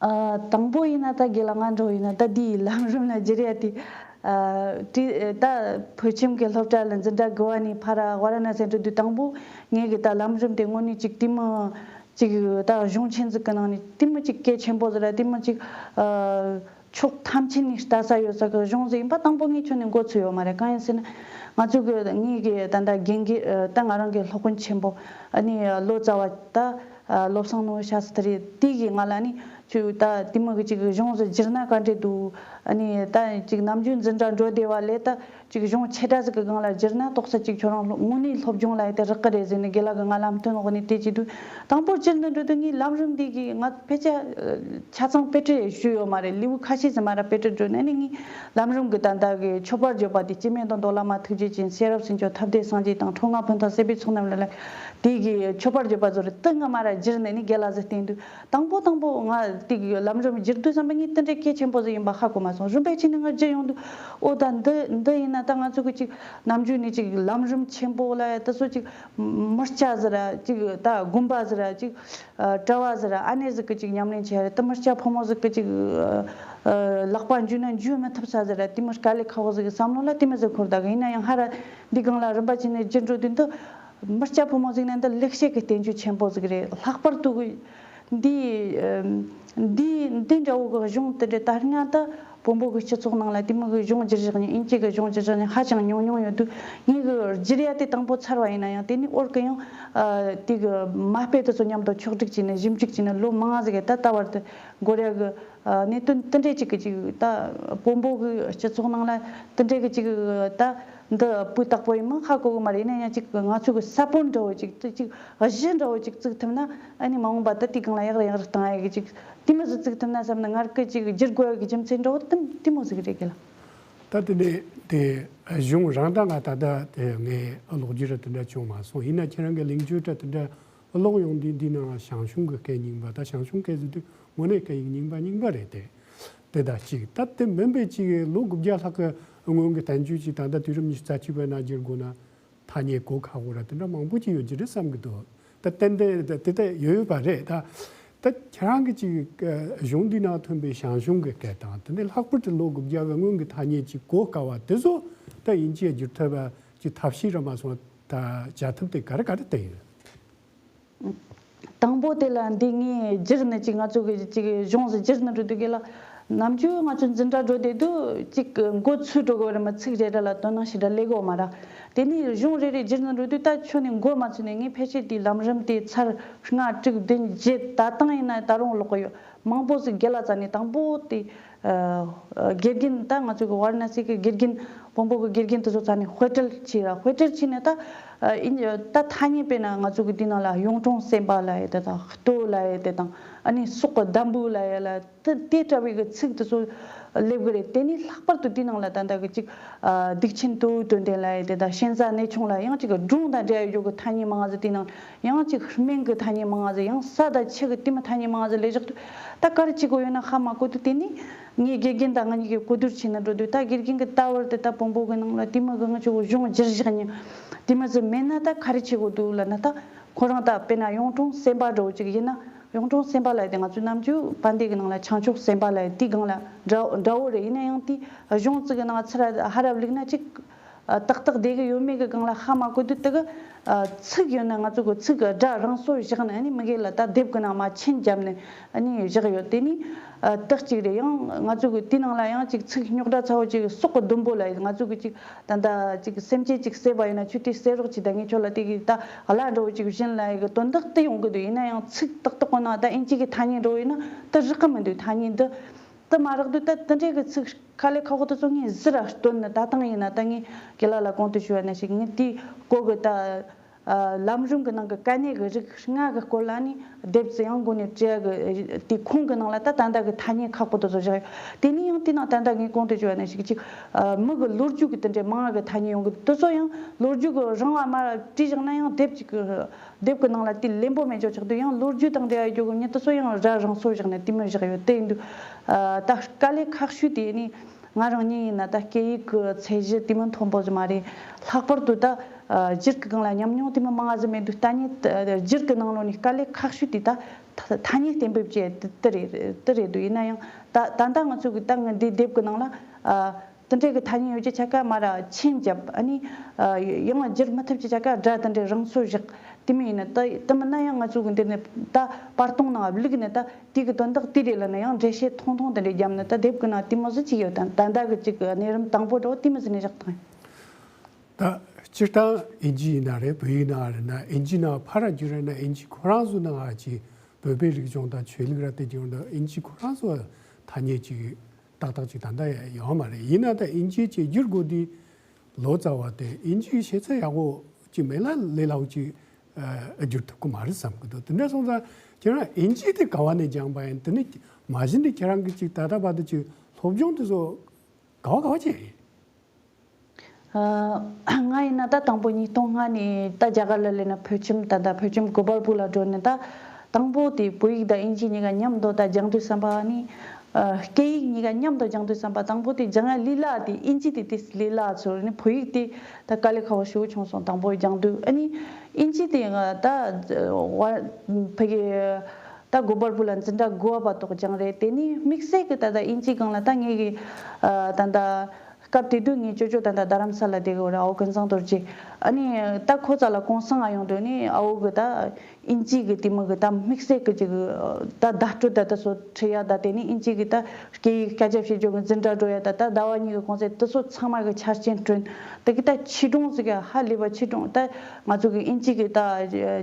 ཨ། དང་པོ་ཡིན་ན་ད་རྒན་ལགས་ང་འདྲ་བོ་ཡིན་ན་ད་འདིའི་ལམ་རིམ་ལ་བསྒྱུར་ཡ་དེ། ཨ། བྲིས་ད་བོད་ཁྱིམ་གྱི་སློབ་གྲྭ་ལ་འཛིན་གྲྭ་དགུ་པ་ནས་ཕར་ཝཱ་ར་ཎ་སི་འགྲོ་དུས་དང་པོ་ངེད་ཀྱི་ད་ལམ་རིམ་དེ་དངོས་གནས་ཅིག་དེ་མོ་ཅིག་ད་གཞུང་ཆེན་ཟིག་གི་ནང་ནས་དེ་མོ་ཅིག་གལ་ཆེན་པོ་ཟིག་ར། དེ་མོ་ཅིག་ཨ། ཕྱོགས་ཐམས་ཅད་ནས་ལྟ་ས་ཡོད་ས་གི་གཞུང་ཟིག་ཡིན་པ་དང་པོ་ངས་ཁྱོན་ནས་མགོ་ཚོས་ཡོད་མ་རེད། གང་ཡིན་ཟེར་ན་ང་ཚོ་གི་ངེད་ཀྱི་ད་ད་རྒན་གྱི་ད་ང་རང་གི་སློབ་དཔོན་ཆེན་པོ་ཨ་ནི་ལོ་ཙཱ་བ་ད། ཨ། བློ་བཟང་ནོར་བུ་ཤཱ་སི་ཏྲི་དེ་གིས་ང་ལ་ནི་ཁྱོད་ད་དེ་མོ་གི་ཅིག་གཞུང་ཟིག་བསྒྱུར་ན་ག་འདྲ་འདུག་ཨ་ནི་ད་ཅིག་ནམ་རྒྱུན་འཛིན་གྲྭ་འགྲོ་བདེ་བ་ལས་ད་ཅིག་གཞུང་ཆེ་དྲགས་ཟིག་གི་སྒང་ལ་བསྒྱུར་ན་ཏོག་ཙམ་ཅིག་ཁྱོད་རང་སློབ་དངོས་གནས་སློབ་སྦྱོང་ལ་ཡི་དེ་རག་གི་རེད་ཟེར་ནས་རྒན་ལགས་ཀྱིས་ང་ལམ་སྟོན་འོག་ནས་བལྟས་ཀྱི་འདུག་དང་པོ་བསྒྱུར་འདི་འགྲོ་དུས་ངའི་ལམ་རིམ་འདི་གི་ང་ཕལ་ཆེར་ཆ་ཚང་དཔེ་ཁྲིད་ཞུས་ཡོད་མ་རེད། ལེའུ་ཁ་ཤས་ཙམ་མ་ར་དཔེ་ཁྲིད་འགྲོ་ནས་ནི་ངའི་ལམ་རིམ་གི་ད་ལྟ་གི་མཆོད་པར་བརྗོད་པ་དེ་སྐྱེ་མེད་དོན་རྟོགས་བླ་མ་ཐུགས་རྗེ་ཅན། ཤེས་རབ་སེམས་མཆོག་ཐབས་ལྡན་སངས་རྒྱས་དང་། འཁྲུལ་ངག་ཕུན་ཚོགས་སྲིད་པའི་ཚོགས་རྣམས་ལ་ལ། དེ་གི་མཆོད་པར་བརྗོད་པ་ཚོ་རེད། དེ་ང་མ་ར་བསྒྱུར་ནས་ནི་རྒན་ལགས་ཟིག་བསྟན་དུས་དང་པོ་དང་པོ་ང་དེ་གི་ལམ་རིམ་བསྒྱུར་དུས་བསམ་པ་ངས་དེ་འདྲའི་གལ་ཆེན་པོ་ཟིག་ཡིན་པ་ཧ་གོ་མ་སོང་། རིམ་པས་ཕྱིན་ནས་ང་བསྒྱུར་ཡོང་དུས་ཨོ་ད་འདི་འདི་ཡིན་ན་ད་ང་ཚོ་གི་ཅིག་ནམ་རྒྱུན་ནས་ཅིག་ལམ་རིམ་ཆེན་པོ་ལ་ཡ་དེ་ཚོ་ཅིག་མི་སྐྱ་ཟིག་ར་ཅིག་ད་དགོན་པ་ཟིག་ར་ཅིག་ཨ། གྲྭ་བ་ཟིག་ར་ཨ་ནེ་ཟིག་གི་ཅིག་ཉམས་ལེན་བྱས་རེད། དེ་མི་སྐྱ་ཕོ་མོ་ཟིག་གི་ཅིག་ཨ། ལག་པ་འཇུས་ན་འཇུས་མི་ཐུབ་ས་ཟིག་ར། དེ་མི་དཀའ་ལས་ཁག་པོ་ཟིག་གི་བསམ་བློ་ལ་དེ་མི་ཟིག་འཁོར་ད་གི། ཡིན་ན་ཡང་ཧ་ར་འདི་སྒང་ལ་རིམ་པ་བྱས་ནས་བསྒྱུར་འགྲོ་དུས་འདི་མི་སྐྱ་ཕོ་མོ་ཟིག་ན་འདི་ལེགས་བཤད་ཀྱི་བསྟན་བཅོས་ཆེན་པོ་ཟིག་རེད། ལྷག་པར་དུ་གི་འདི་ཨ། འདི་འདི་འདྲ་བོ་གི་གཞུང་དེ་འདྲ་ད་སྔ་ད་བོན་པོ་གི་སྤྱི་ཚོགས་ནང་ལ་དེ་མོ་གི་གཞུང་བསྒྱུར་བཞག་མཁན། དབྱིན་ཇི་གི་གཞུང་བསྒྱུར་བཞག་མཁན་ཧ་ཅང་ཉུང་ཉུང་ཡོད་དུས་ངས་གི་བསྒྱུར་ཡ་དེ་དང་པོ་ཚར་བ་ཡིན་ན་ཡང་དེ་ནི་འོར་གི་ཡང་ཨ། དེ་གི་མ་དཔེ་དེ་ཚོ་མཉམ་དུ་ཕྱོགས་སྒྲིག་བྱས་ནས་ཞིབ་འཇུག་བྱས་ནས་ལོ་མང་ཟིག་གི་ད་ལྟ་བར་དུ་འགོར་ཡ་གི་ཨ། གནད་དོན་དེ་འདྲས་ཅིག་གི་ཅིག་ད་བོན་པོ་གི་སྤྱི་ཚོགས་ནང་ལ་དེ་འདྲས་གི་ཅིག་ད་འདི་སྤུས་དག་པོ་ཡིན་མིན་ཧ་གོ་གི་མ་རེད། ཡིན་ན་ཡང་ཅིག་ང་ཚོ་གི་ས་བོན་འདྲ་བོ་ཅིག་ཅིག་གཞི་འདྲ་བོ་ཅིག་བཙུགས་ཐུབ་ན། ཨ་ནི་མ་འོངས་པ་ད་དེའི་སྒང་ལ་ཡག་རུ་ཡག་རུ་བཏང་ཡ་གི་ཅིག་དེ་མོ་ཟིག་བཙུགས་ཐུབ་ན་བསམ་ནས་ངར་སྐད་ཅིག་བསྒྱུར་དགོས་ཡ་གི་རྒྱུ་མཚན་འདྲ་བོ་དེ་དེ་མོ་ཟིག་རེད་གི་ལ། ད་དེ་ནས་དེ་གཞུང་རང་ད་ང་ད་ལྟ་དེ་ངས་ཀློག་རྒྱུ་ར་དེ་འདྲ་བྱུང་མ་སོང་། ཡིན་ན་ཁྱེད་རང་གི་གླེང་བརྗོད་ར་དེ་འདྲ་ཀློག་ཡོང་དུས་འདི་ནང་ཞང་ཞུང་གི་སྐད་རྙིང་པ། ད་ཞང་ཞུང་སྐད་ཟེར་དུས་དངོས་གནས་སྐད་ཡིག་རྙིང་པ་རྙིང་པ་རེད་དེ། དེ་ད་གཅིག་ད་དེ་མིན་པའི་གཅིག་ལོ་དགུ་བརྒྱ་ལྷག་གི་སྔོན་གྱི་བསྟན་བཅོས་ཅིག་ད་ལྟ་དུས་རབས་ཉི་ཤུ་རྩ་གཅིག་པའི་ནང་བསྒྱུར་དགོས་ན། ཐ་སྙད་གོ་ཁག་པོ་ར་དེ་འདྲ་མང་པོ་ཅིག་ཡོད་ཀྱི་རེད་བསམ་གྱི་འདུག་ད་ཏན་ཏན་དེ་དེ་ཡོད་ཡོད་པ་རེད། ད་ད་ཁྱེད་རང་གི་ཅིག་གཞུང་འདི་ནང་ཐོན་པའི་ཞང་ཞུང་གི་སྐད་དང་། དེ་ནས་ལྷག་པར་དུ་ལོ་དགུ་བརྒྱ་བའི་སྔོན་གྱི་ཐ་སྙད་ཅིག་གོ་དཀའ་བ་དེ་ཚོ་ད་དབྱིན་ཇིའི་བསྒྱུར་ཐབས་ཀྱི་ཐབས་ཤེས་ར་མ་སོང་ད་བྱ་ཐབས་དེ་ག་རེ་ག་རེ་བསྟན་ཡོད། དང་པོ་དེ་ལ་འདི་ངས་བསྒྱུར་ནི་ཅིག་ང་ཚོ་གི་ཅིག་གཞུང་ཟིག་བསྒྱུར་ནི་འགྲོ་དུས་གི་ལ། ནམ་རྒྱུན་ང་ཚོ་འཛིན་གྲྭ་འགྲོ་བསྡད་དུས་ཅིག་མགོ་ཚོས་འགྲོ་གི་རེད་མ། ཚིག་རེ་རེ་ལ་དོ་སྣང་ཞེ་དྲག་སླེབས་གི་མ་རེད། དེ་ནས་གཞུང་རེ་རེ་བསྒྱུར་ནི་འགྲོ་དུས་ད་ཁྱོན་ནས་མགོ་མ་ཚོས་ནས། ངས་ཕལ་ཆེར་དེའི་ལམ་རིམ་དེ་ཚར་ལྔ་དྲུག་བདུན་བརྒྱད་ད་ཐེངས་ཡིན་ན་ད་རུང་ཀློག་གི་ཡོད། མང་པོ་ཟིག་རྒན་ལགས་རྩ་ནས་དང་པོ་དེ་ཨ། དགེ་རྒན་ད་ང་ཚོ་གི་ཝཱ་ར་ཎ་སི་གི་དགེ་རྒན་བོན་པོ་གི་དགེ་རྒན་དེ་ཚོ་རྩ་ནས་དཔེ་ཁྲིད་བྱས་ར། དཔེ་ཁྲིད་བྱས་ནས་ད་ཨ། ཨིན་ད་ཐ་སྙད་དཔེར་ན་ང་ཚོ་གི་དེའི་ནང་ལ་གཡུང་དྲུང་སེམས་དཔའ་ལབ་ཡ་དེ་དང་། ལྟོ་ལབ་ཡ་དེ་དང་། ཨ་ནི་སྲོག་གི་འདམ་བུ་ལབ་ཡ་ལ་དེ་དེ་འདྲ་བའི་གི་ཚིག་དེ་ཚོ་སླེབས་གི་རེད། དེ་ནས་ལྷག་པར་དུ་དེའི་ནང་ལ་ད་ལྟ་གི་ཅིག་ཨ། སྡིག་ཆེན་ལྟོ་བའི་དོན་ལྡན་ལབ་ཡ་དེ་དང་། ཞེན་ས་གནས་ཆུང་ལ་ཡང་ཅིག་སྒྲུང་དང་འབྲེལ་ཡོད་གི་ཐ་སྙད་མང་ང་ཟིག་དེའི་ནང་། ཡང་ཅིག་སྨན་གི་ཐ་སྙད་མང་ང་ཟིག། ཡང་ས་དང་ཆུ་གི་དེ་མོ་ཐ་སྙད་མང་ང་ཟིག་ལས་བཞག་དུས། ད་ག་རེ་བྱེད་དགོས་ཡོད་ན་ཧ་མ་གོ་དུས། དེ་ནས་ངའི་དགེ་རྒན་དང་ང་གཉིས་ཀྱིས་གོ་བསྡུར་བྱས་ནས་འགྲོ་དུས། ད་དགེ་རྒན་གྱིས་ད་བར་དུ་ད་བོན་པོ་གི་ནང་ལ་དེ་མོ་གི་ང་ཚོ་གཞུང་བསྒྱུར་བཞག་མཁན་དེ་མོ་ཟིག་མེད་ན་ད་ག་རེ་བྱེད་དགོས་འདུག་ལབ་ན། ད་ཁོ་རང་ད་དཔེར་ན་གཡུང་དྲུང་སེམས་དཔའ་འདྲ་བོ་ཅིག་ཡིན་ན། གཡུང་དྲུང་སེམས་དཔའ་ལབ་ཡ་དེ་ང་ཚོའི་ནམ་རྒྱུན་བན་དེ་གི་ནང་ལ་བྱང་ཆུབ་སེམས་དཔའ་ལབ་ཡ་དེའི་སྒང་ལ་འདྲ་འདྲ་བོ་རེད། ཡིན་ན་ཡང་དེ་གཞུང་ཅིག་གི་ནང་ཚུར་ཧར་ར་བླུགས་ན་ཅིག་ཨ། ཏག་ཏག་བསྡད་གི་ཡོད་མེད་གི་སྒང་ལ་ཧ་མ་གོ་དུས། དེ་གི་ཨ། ཚིག་ཡོད་ན་ང་ཚོ་གི་ཚིག་གི་སྒྲ་རང་སོར་བཞག་ནས། ཨ་ནི་མི་སྒེར་ལ་ད་དེབ་གི་ནང་མ་མཆན་བརྒྱབ་ནས་ཨ་ནི་བཞག་ཡོད། དེ་ནི་ཨ། དེ་གཅིག་རེད། ཡང་ང་ཚོ་གི་དེའི་ནང་ལ་ཡང་ཅིག་ཚིག་རྙོག་དྲ་ཚ་བོ་ཅིག་སྲོག་གི་ཟླུམ་པོ་ལབ་ཡ། ང་ཚོ་གི་ཅིག་ད་ལྟ་ཅིག་སེམས་ཅན་ཅིག་བསད་པ་ཡིན་ན་ཁྱོས་དེ་བསད་རོགས་གྱིས། ད་ངས་ཁྱོད་ལ་དེ་གི་ད་བླ་འདྲ་བོ་ཅིག་བྱིན་ལབ་ཡ་གི་དོན་དག་དེ་ཡོང་གི་འདུག་ཡིན་ན་ཡང་ཚིག་ཏག་ཏག་གོ་ན་ད་དབྱིན་ཇི་གི་ཐ་སྙད་འདྲ་བོ་ཡིན་ན་དེ་རག་གི་མི་འདུག་ཐ་སྙད་འདི། དེ་མ་རག་དུས་ད་དེ་འདྲའི་གི་ཚིག་དཀའ་ལས་ཁག་པོ་དེ་ཚོ་ངས་ཟུར་ར་བཏོན་ནས། ད་ཐེངས་ཡིན་ན་ད་ངས་རྒན་ལགས་ལ་གོང་དུ་ཞུས་པ་ནང་བཞིན་ངས་དེའི་སྐོར་གི་ད་ ཨ་ལམ་རིམ་གྱི་ནང་གི་གལ་གནད་ཀྱི་རིགས་ལྔ་གི་སྐོར་ལ་ནི་དེབ་ཙམ་ཡང་འགོ་ནས་བྲིས་ཡ་གི་དེ་ཁུངས་ཀྱི་ནང་ལ་ད་ད་ལྟ་གི་ཐ་སྙད་ཁག་པོ་དེ་ཚོ་བཞག་ཡོད། དེ་ནས་ཡང་དེ་ནང་ད་ལྟ་ངས་གོང་དུ་བརྗོད་པ་ནང་བཞིན་གཅིག་ཨ་མི་གི་ལོ་རྒྱུས་ཀྱི་དེ་འདྲའི་མང་བ་གི་ཐ་སྙད་ཡོང་གི། དེ་ཚོ་ཡང་ལོ་རྒྱུས་ཀྱི་རིང་བ་མར་བྲིས་བཞག་ན་ཡང་དེབ་ཅིག་གི་དེབ་ཀྱི་ནང་ལ་དེ་ལེན་པོ་མེད་ཅོག་ཆགས་དུས། ཡང་ལོ་རྒྱུས་དང་འབྲེལ་བ་ཡོད་རྒྱུ་གི་མྱི་དེ་ཚོ་ཡང་ར་རང་སོ་བཞག་ནས་དེ་མི་བཞག་ཡོད། དེ་ཡིན་དུས་ཨ་ད་དཀའ་ལས་ཁག་ཤོས་དེ་ནི་ང་རང་ཉིད་ཡིན་ན་ད་སྐད་ཡིག་གི་ཚད་གཞི་དེ་མི་མཐོན་པོ་ཟིག་མ་རེད། ལྷག་པར་དུ་ད་ཨ་སྒྱུར་གི་སྒང་ལ་ཉམས་མྱོང་དེ་མི་མང་ང་ཟིག་མེད་དུས། ད་ནི་ད་སྒྱུར་གི་ནང་ལོགས་ནས་དཀའ་ལས་ཁག་ཤོས་དེ་ད་ཐ་ཐ་སྙད་གཏན་འབེབས་བྱས་དེ་དེ་རེད། དེ་རེད་འདུག་ཡིན་ན་ཡང་ད་ད་ལྟ་ང་ཚོ་གི་ད་ངའི་འདི་དེབ་གི་ནང་ལ་ཨ་དེ་འདྲའི་གི་ཐ་སྙད་ཡོད་ཀྱི་ཆ་ག་མར་མཆན་བརྒྱབ། ཨ་ནི་ཨ་ཡང་སྒྱུར་མི་ཐུབ་ཀྱི་ཆ་ག་སྒྲ་དེ་འདྲའི་རང་སོ་བཞག་དེ་མི་ཡིན་ན་ད་དེ་མིན་ན་ཡང་ང་ཚོ་གི་འདི་ནས་ད་པར་སྟོང་ནང་བླུགས་ནས་ད་དེ་གི་དོན་དག་དེ་རེད་ལབ་ན་ཡང་འགྲེལ་བཤད་ཐུང་ཐུང་དེ་འདྲ་བརྒྱབ་ན་ད་དེབ་ཀྱི་ནང་དེ་མོ་ཟིག་ཅིག་ཡོད། ད་ད་ལྟ་གི་ཅིག་གི་གནས་རིམ་དང་པོ་འདྲ་བོ་དེ་མོ་ཟིག་ནས་བཞག་བཏང་ཡོད། ད་སྤྱིར་བཏང་དབྱིན་ཇི་ཡིན་ན་རེད། བོད་ཡིག་ནང་རེད་ན། དབྱིན་ཇི་ནང་ཕར་བསྒྱུར་རེད་ན། དབྱིན་ཇི་ཁོ་རང་ཚོ་ནང་ཅིག་བོད་པའི་རིག་གཞུང་དང་ཆོས་ལུགས་ར་དེ་བསྒྱུར་ན་དབྱིན་ཇི་ཁོ་རང་ཚོ་ཐ་སྙད་ཅིག་ཏག་ཏག་ཅིག་ད་ལྟ་ཡོད་མ་རེད། ཡིན་ན་ད་དབྱིན་ཇི་ཅིག་བསྒྱུར་དགོས་དུས་ལོ་ཙཱ་བ་དེ་དབྱིན་ཇིའི་ཤེས་ཚད་ཡག་པོ་ཅིག་མེད་ན་ལས་སླ་པོ་ཅིག་ཨ་བསྒྱུར་ཐུབ་ཀྱི་མ་རེད་བསམ་གྱི་འདུག་དེ་འདྲ་སོང་ཙང་ཁྱེད་རང་དབྱིན་ཇི་དེ་ག་བ་ནས་སྦྱངས་པ་ཡིན། དེ་ནས་མ་གཞི་ནས་ཁྱེད་རང་གི་ཅིག་ད་ལྟ་བར་དུ་ཅིག་སློབ་སྦྱོང་དེ་ཚོ་ག་བ་ག་བ་བྱས་ཡིན། ཨ་ང་ཡིན་ན་ད་དང་པོ་ཉིས་སྟོང་ལྔ་ནས་ད་རྒྱ་གར་ལ་སླེབས་ནས་བོད་ཁྱིམ་ད་ད་བོད་ཁྱིམ་གོ་པལ་པུར་ལ་འགྲོ་ནས། ད་དང་པོ་དེ་བོད་ཡིག་དང་དབྱིན་ཇི་གཉིས་ཀ་མཉམ་དུ་ད་སྦྱང་དུས་བསམ་པ་ནི། ཨ་སྐད་ཡིག་གཉིས་ཀ་མཉམ་དུ་སྦྱང་དུས་བསམ་པ། དང་པོ་དེ་སྦྱང་ཡ་ལས་སླ་དེ་དབྱིན་ཇི་དེ་དེ་ལས་སླ་ཚོར་ནི། བོད་ཡིག་དེ་ད་དཀའ་ལས་ཁག་པོ་ཞེ་པོ་བྱུང་སོང་དང་པོ་སྦྱང་དུས། ཨ་ནི་དབྱིན་ཇི་དེ་ང་ད་བར་ཕ་གི་ད་གོ་པལ་པུར་ལ་འཛིན་གྲྭ་དགུ་པ་བར་དུ་སྦྱངས་རེད། དེ་ནས་དམིགས་བསལ་གྱི་ད་ད་དབྱིན་ཇིའི་སྒང་ལ་ད་ངེད་ཀྱི་ཨ་ད་ད་སྐབས་དེ་དུས་ངའི་ཅོ་ཅོ་ད་ད་རྡ་རམ་ས་ལ་བསྡད་ཀྱི་ཡོད་རེད། ཨའོ་ཀུན་བཟང་རྡོ་རྗེ། ཨ་ནི་ད་ཁོ་རྩ་ལ་གུང་སེང་ང་ཡོང་དུས་ནི་ཨའོ་གི་ད་དབྱིན་ཇི་གི་དེ་མོ་གི་ད་དམིགས་བསལ་གི་ཅིག་ད་བརྡ་སྤྲོད་ད་ད་སོ་ཁྲིད་ཡ་ད། དེ་ནི་དབྱིན་ཇི་གི་ད་སྐད་ཡིག་སྐད་ཆ་བཤད་རྒྱུ་གི་འཛིན་གྲྭ་འགྲོ་ཡ་ད། ད་ཟླ་བ་གཉིས་གི་གུང་སེང་དེ་ཚོ་ཚང་མ་གི་ཆ་རྐྱེན་བསྐྲུན། དེ་གི་ད་ཆེ་འབྲིང་ཟིག་ག་ཧ་ལས་པ་ཆེ་འབྲིང་། ད་ང་ཚོ་གི་དབྱིན་ཇི་གི་ད་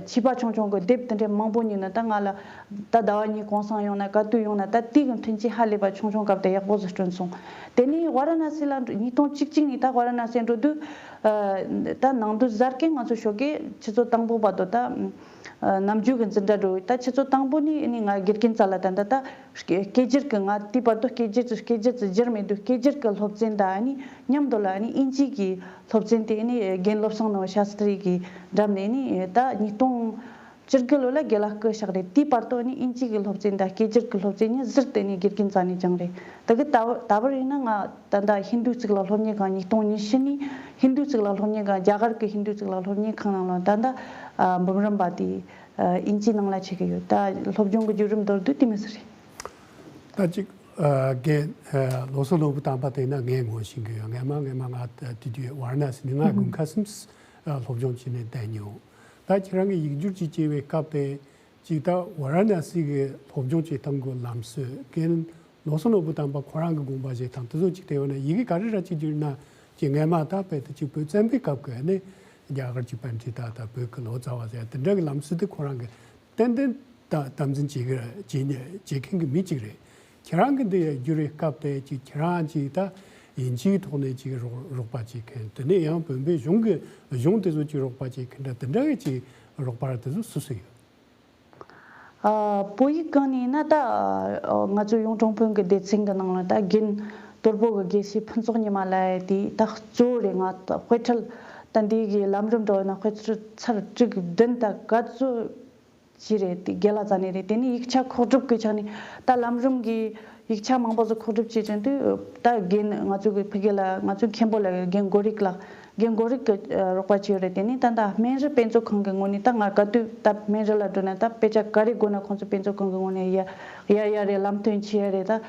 ཆེ་བ་ཆུང་ཆུང་གི་དེབ་དེ་འདྲའི་མང་པོ་ཉོས་ན་ད་ང་ལ་ད་ཟླ་བ་གཉིས་གུང་སེང་ཡོང་ན་ག་དུས་ཡོང་ན་ད་དེ་གི་མཐུན་རྐྱེན་ཧ་ལས་པ་ཆུང་ཆུང་སྐབས་དེ་ཡག་པོ་ཟིག་བསྐྲུན་སོང་། དེ་ནས་ཝཱ་ར་ཎ་སི་ལ་འགྲོ། ཉིས་སྟོང་བཅུ་གཅིག་ནས་ད་ཝཱ་ར་ཎ་སི་འགྲོ་དུས་ཨ་ད་ནང་དུ་གཟའ་སྐར་ང་ཚོ་ཞོགས་ཀས་ཆུ་ཚོད་དང་པོ་བར་དུ་ད་ཨ་ནམ་རྒྱུན་གི་འཛིན་གྲྭ་འགྲོ། ད་ཆུ་ཚོད་དང་པོ་ནས་ནི་ང་དགེ་རྒན་རྩ་ལ་ད་ད་ད་སྐད་སྐད་སྒྱུར་གི་ང་དེའི་བར་དུ་སྐད་སྒྱུར་སྐད་སྒྱུར་ཙི་སྒྱུར་མེད་དུས་སྐད་སྒྱུར་གི་སློབ་ཚན་དང་ནི་མཉམ་དུ་ལ་ནི་དབྱིན་ཇི་གི་སློབ་ཚན་དེ་ནི་རྒན་བློ་བཟང་ནོར་བུ་ཤཱ་སྟྲི་གི་འགྲམ་ནས་ནི་ད་ཉིས་སྟོང་བཅུ་དགུ་ལོ་ལ་རྒན་ལགས་སྐུ་གཤེགས་རེད། དེའི་བར་དུ་ནི་དབྱིན་ཇི་གི་སློབ་ཚན་དང་སྐད་སྒྱུར་གི་སློབ་ཚན་གཉིས་ཟུར་དེ་ནི་དགེ་རྒན་རྩ་ནས་སྦྱངས་རེད། ད་གི་ད་བར་ད་བར་ཡིན་ན་ང་ད་ལྟ་ཧིན་རྡུ་གཙུག་ལག་སློབ་གཉེར་ཁང་། ཉིས་སྟོང་ཉི་ཤུ་ནས་ཧིན་རྡུ་གཙུག་ལག་སློབ་གཉེར་ཁང་། རྒྱ་གར་གི་ཧིན་རྡུ་གཙུག་ལག་སློབ་གཉེར་ཁང་ནང་ལ་ད་ལྟ་ཨ་འབུམ་རམས་པ་དེ་ཨ་དབྱིན་ཇིའི་ནང་ལ་བྱེད་ཀྱི་ཡོད། ད་སློབ་སྦྱོང་གི་བརྒྱུད་རིམ་མདོར་བསྡུས་དེ་མོ་ཟིག་རེད། ད་ཅིག་ཨ་རྒན་ཨ་བློ་བཟང་ནོར་བུ་དམ་པ་དེ་ན་ངས་ངོ་ཤེས་ཀྱི་ཡོད། སྔས་མ་སྔས་མ་ང་དེ་དུས་ཝཱ་ར་ཎ་སི་ནས་ང་དགུན་ཁ་གསུམ་ཨ་སློབ་སྦྱོང་བྱས་ནས་བསྡད་མྱོང་། ད་ཁྱེད་རང་གིས་ཡིག་སྒྱུར་ཅིག་བྱས་པའི་སྐབས་དེ་ཅིག་ད་ཝཱ་ར་ཎ་སི་གི་སློབ་སྦྱོང་བྱེད་སྟངས་ཀྱི་ལམ་སྲོལ། རྒན་བློ་བཟང་ནོར་བུ་དམ་པ་ཁོ་རང་གི་དགོངས་པ་བཞེས་སྟངས་དེ་ཚོ་ཅིག་བལྟས་ཡོང་ན་ཡི་གེ་ག་རེ་ར་ཅིག་བསྒྱུར་ན་ཅིག་སྔས་མ་ད་དཔེ་དེ་ཅིག་བོད་བཙན་པོའི་སྐབས་ཀྱི་ནི་རྒྱ་གར་གྱི་པཎྜི་ཏ་དང་བོད་ཀྱི་ལོ་ཙཱ་བ་ཟེར་དེ་འདྲ་གི་ལམ་སྲོལ་དེ་ཁོ་རང་གི་ཏན་ཏན་ད་དམ་འཛིན་བྱེད་ཀྱི་བྱེད་ཉེ་བྱེད་མཁན་གྱི་མི་ཅིག་རེད། ཁྱེད་རང་གི་འདི་བསྒྱུར་བའི་སྐབས་དེ་ཅིག་ཁྱེད་རང་ཅིག་ད་དབྱིན་ཇིའི་ཐོག་ནས་ཅིག་རོགས་རོགས་པ་བྱེད་མཁན། དེ་ནས་ཡང་བོད་པའི་གཞུང་གི་གཞུང་དེ་ཚོ་ཅིག་རོགས་པ་བྱེད་མཁན་འདྲ་དེ་འདྲ་གི་ཅིག་རོགས་པ་དེ་ཚོ་སུ་སུ་ཡོད། ཨ་བོད་ཡིག་སྒང་ནས་ཡིན་ན་ད་ཨ་ང་ཚོ་གཡུང་དྲུང་བོན་གྱི་སྡེ་ཚན་གྱི་ནང་ལ་ད་རྒན་དོལ་པོ་གི་དགེ་བཤེས་ཕུན་ཚོགས་ཉི་མ་ལབ་ཡ་དེ་ད་གཙོ་བོ་རེད། ང་ད་དཔེ་ཁྲིད་ད་འདི་གི་ལམ་རིམ་འགྲོ་ཡིན་ན་དཔེ་ཁྲིད་ཚར་དྲུག་བདུན་ད་ག་ཚོད་ཅི་རེད། དེ་རྒན་ལགས་རྩ་ནས་རེད། དེ་ནས་ཡིག་ཆ་ཁོག་སྒྲུབ་ཀྱི་ཆ་ནས་ད་ལམ་རིམ་གྱི་ཡིག་ཆ་མང་པོ་ཟིག་ཁོག་སྒྲུབ་བྱེད་བཞིན་དུས་ད་རྒན་ང་ཚོ་གི་ཕ་གི་ལ་ང་ཚོའི་མཁན་པོ་ལ་རྒན་གོ་རིག་ལགས། རྒན་གོ་རིག་གི་ཨ་རོགས་པ་བྱས་ཡོད་རེད། དེ་ནས་ད་ལྟ་སྨན་རི་དཔེ་མཛོད་ཁང་གི་ངོས་ནས་ད་ང་ག་དུས་ད་སྨན་རི་ལ་འགྲོ་ན་ད་དཔེ་ཆ་ག་རེ་དགོས་ན་ཁོང་ཚོ་དཔེ་མཛོད་ཁང་གི་ངོས་ནས་ཡ་ཡ་ཡ་རེད། ལམ་སྟོན་བྱེད་ཡ་རེད། ད་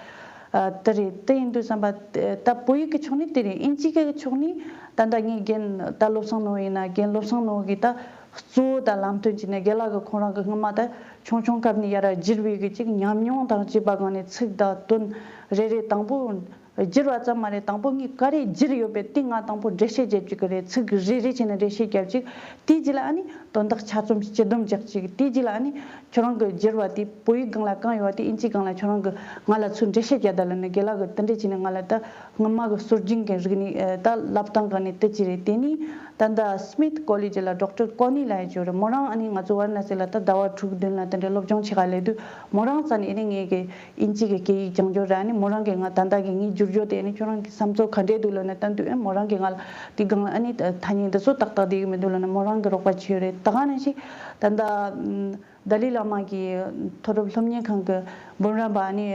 ཨ་དེ་རེད། དེ་ཡིན་དུས་བསམ་པ་ད་བོད་ཡིག་གི་ཕྱོགས་ནས་དེ་རེད། དབྱིན་ཇི་གི་ཕྱོགས་ནས་ད་ལྟ་ངའི་རྒན་ད་བློ་བཟང་ནོར་བུ་ཡིན་ན་རྒན་བློ་བཟང་ནོར་བུ་གིས་ད་གཙོ་བོ་ད་ལམ་སྟོན་བྱས་ནས་རྒན་ལགས་ཀྱིས་ཁོང་རང་གི་སྔོན་མ་ད་ཆུང་ཆུང་སྐབས་ནས་ཡར་བསྒྱུར་བའི་གི་ཅིག་ཉམས་མྱོང་དང་བཅས་པ་སྒང་ནས་ཚིག་དང་དོན་རེ་རེ་དང་པོ་བསྒྱུར་བ་ཙམ་མ་རེད། དང་པོ་ངས་ག་རེ་བསྒྱུར་ཡོད་པས་དེ་ང་དང་པོ་འགྲེལ་བཤད་རྒྱབ་ཅིག་གི་རེད། ཚིག་རེ་རེ་བྱས་ནས་འགྲེལ་བཤད་རྒྱབ་ཅིག་དེའི་རྗེས་ལ་ཨ་ནི་ དོན་དག་ཆ་ཚང་སྤྱི་སྡོམ་རྒྱག་ཅིག་དེ་རྗེས་ལ་ཨ་ནི་ཁྱོད་རང་གི་བསྒྱུར་བ་དེ་བོད་ཡིག་སྒང་ལ་གང་ཡོད་པ་དེ་ཨིན་ཇིའི་སྒང་ལ་ཁྱོད་རང་གི་ང་ལ་ཚུར་འགྲེལ་བཤད་རྒྱག་ད་ལབ་ནས་རྒན་ལགས་ཀྱིས་དེ་འདྲས་བྱས་ནས་ང་ལ་ད་སྔོན་མ་གི་སྲོལ་རྒྱུན་གྱི་རིག་གནས་ད་བསླབ་སྟངས་སྒང་ནས་དེ་ཅི་རེད། དེ་ནས་ད་ལྟ་སི་མིད་ཀོ་ལེ་ཇི་ལ་ཌོག་ཊར་ཀོ་ནི་ལབ་ཡ་ཅིག་ཡོད་རེད། མོ་རང་ཨ་ནི་ང་ཚོ་ཝ་ར་ཎ་སི་ལ་ད་ཟླ་བ་དྲུག་བདུན་ལ་དེ་འདྲས་སློབ་སྦྱོང་བྱེད་ག་སླེབས་དུས་མོ་རང་རྩ་ནས་ཨ་ནི་ངས་གི་ཨིན་ཇི་གི་སྐད་ཡིག་སྦྱང་རྒྱུ་ར། ཨ་ནི་མོ་རང་གིས་ང་ད་ལྟ་གི་ངའི་བསྒྱུར་རྒྱུ་དེ་ཨ་ནི་ཁྱོད་རང་གི་བསམ་ཚུལ་ག་འདྲས་འདུག་ལབ་ན། ད་འདུག་ཨེ་མོ་རང་གིས་ང་ལ་དེའི་སྒང་ལ་ཨ་ནི་ཐ་སྙད་འདི་ཚོ་ཏག་ཏག་བསྡད་ཀྱི་མི་འདུག་ལབ་ན་མོ་རང་གི་རོགས་པ་བྱས་ཡོད་རེད། ད་ག་ནང་བཞིན་ད་ལྟ་ཨམ་ཏཱ་ལའི་བླ་མ་གི་མཐོ་སློབ་སློབ་གཉེར་ཁང་གི་འབུམ་རམས་པ་ཨ་ནི་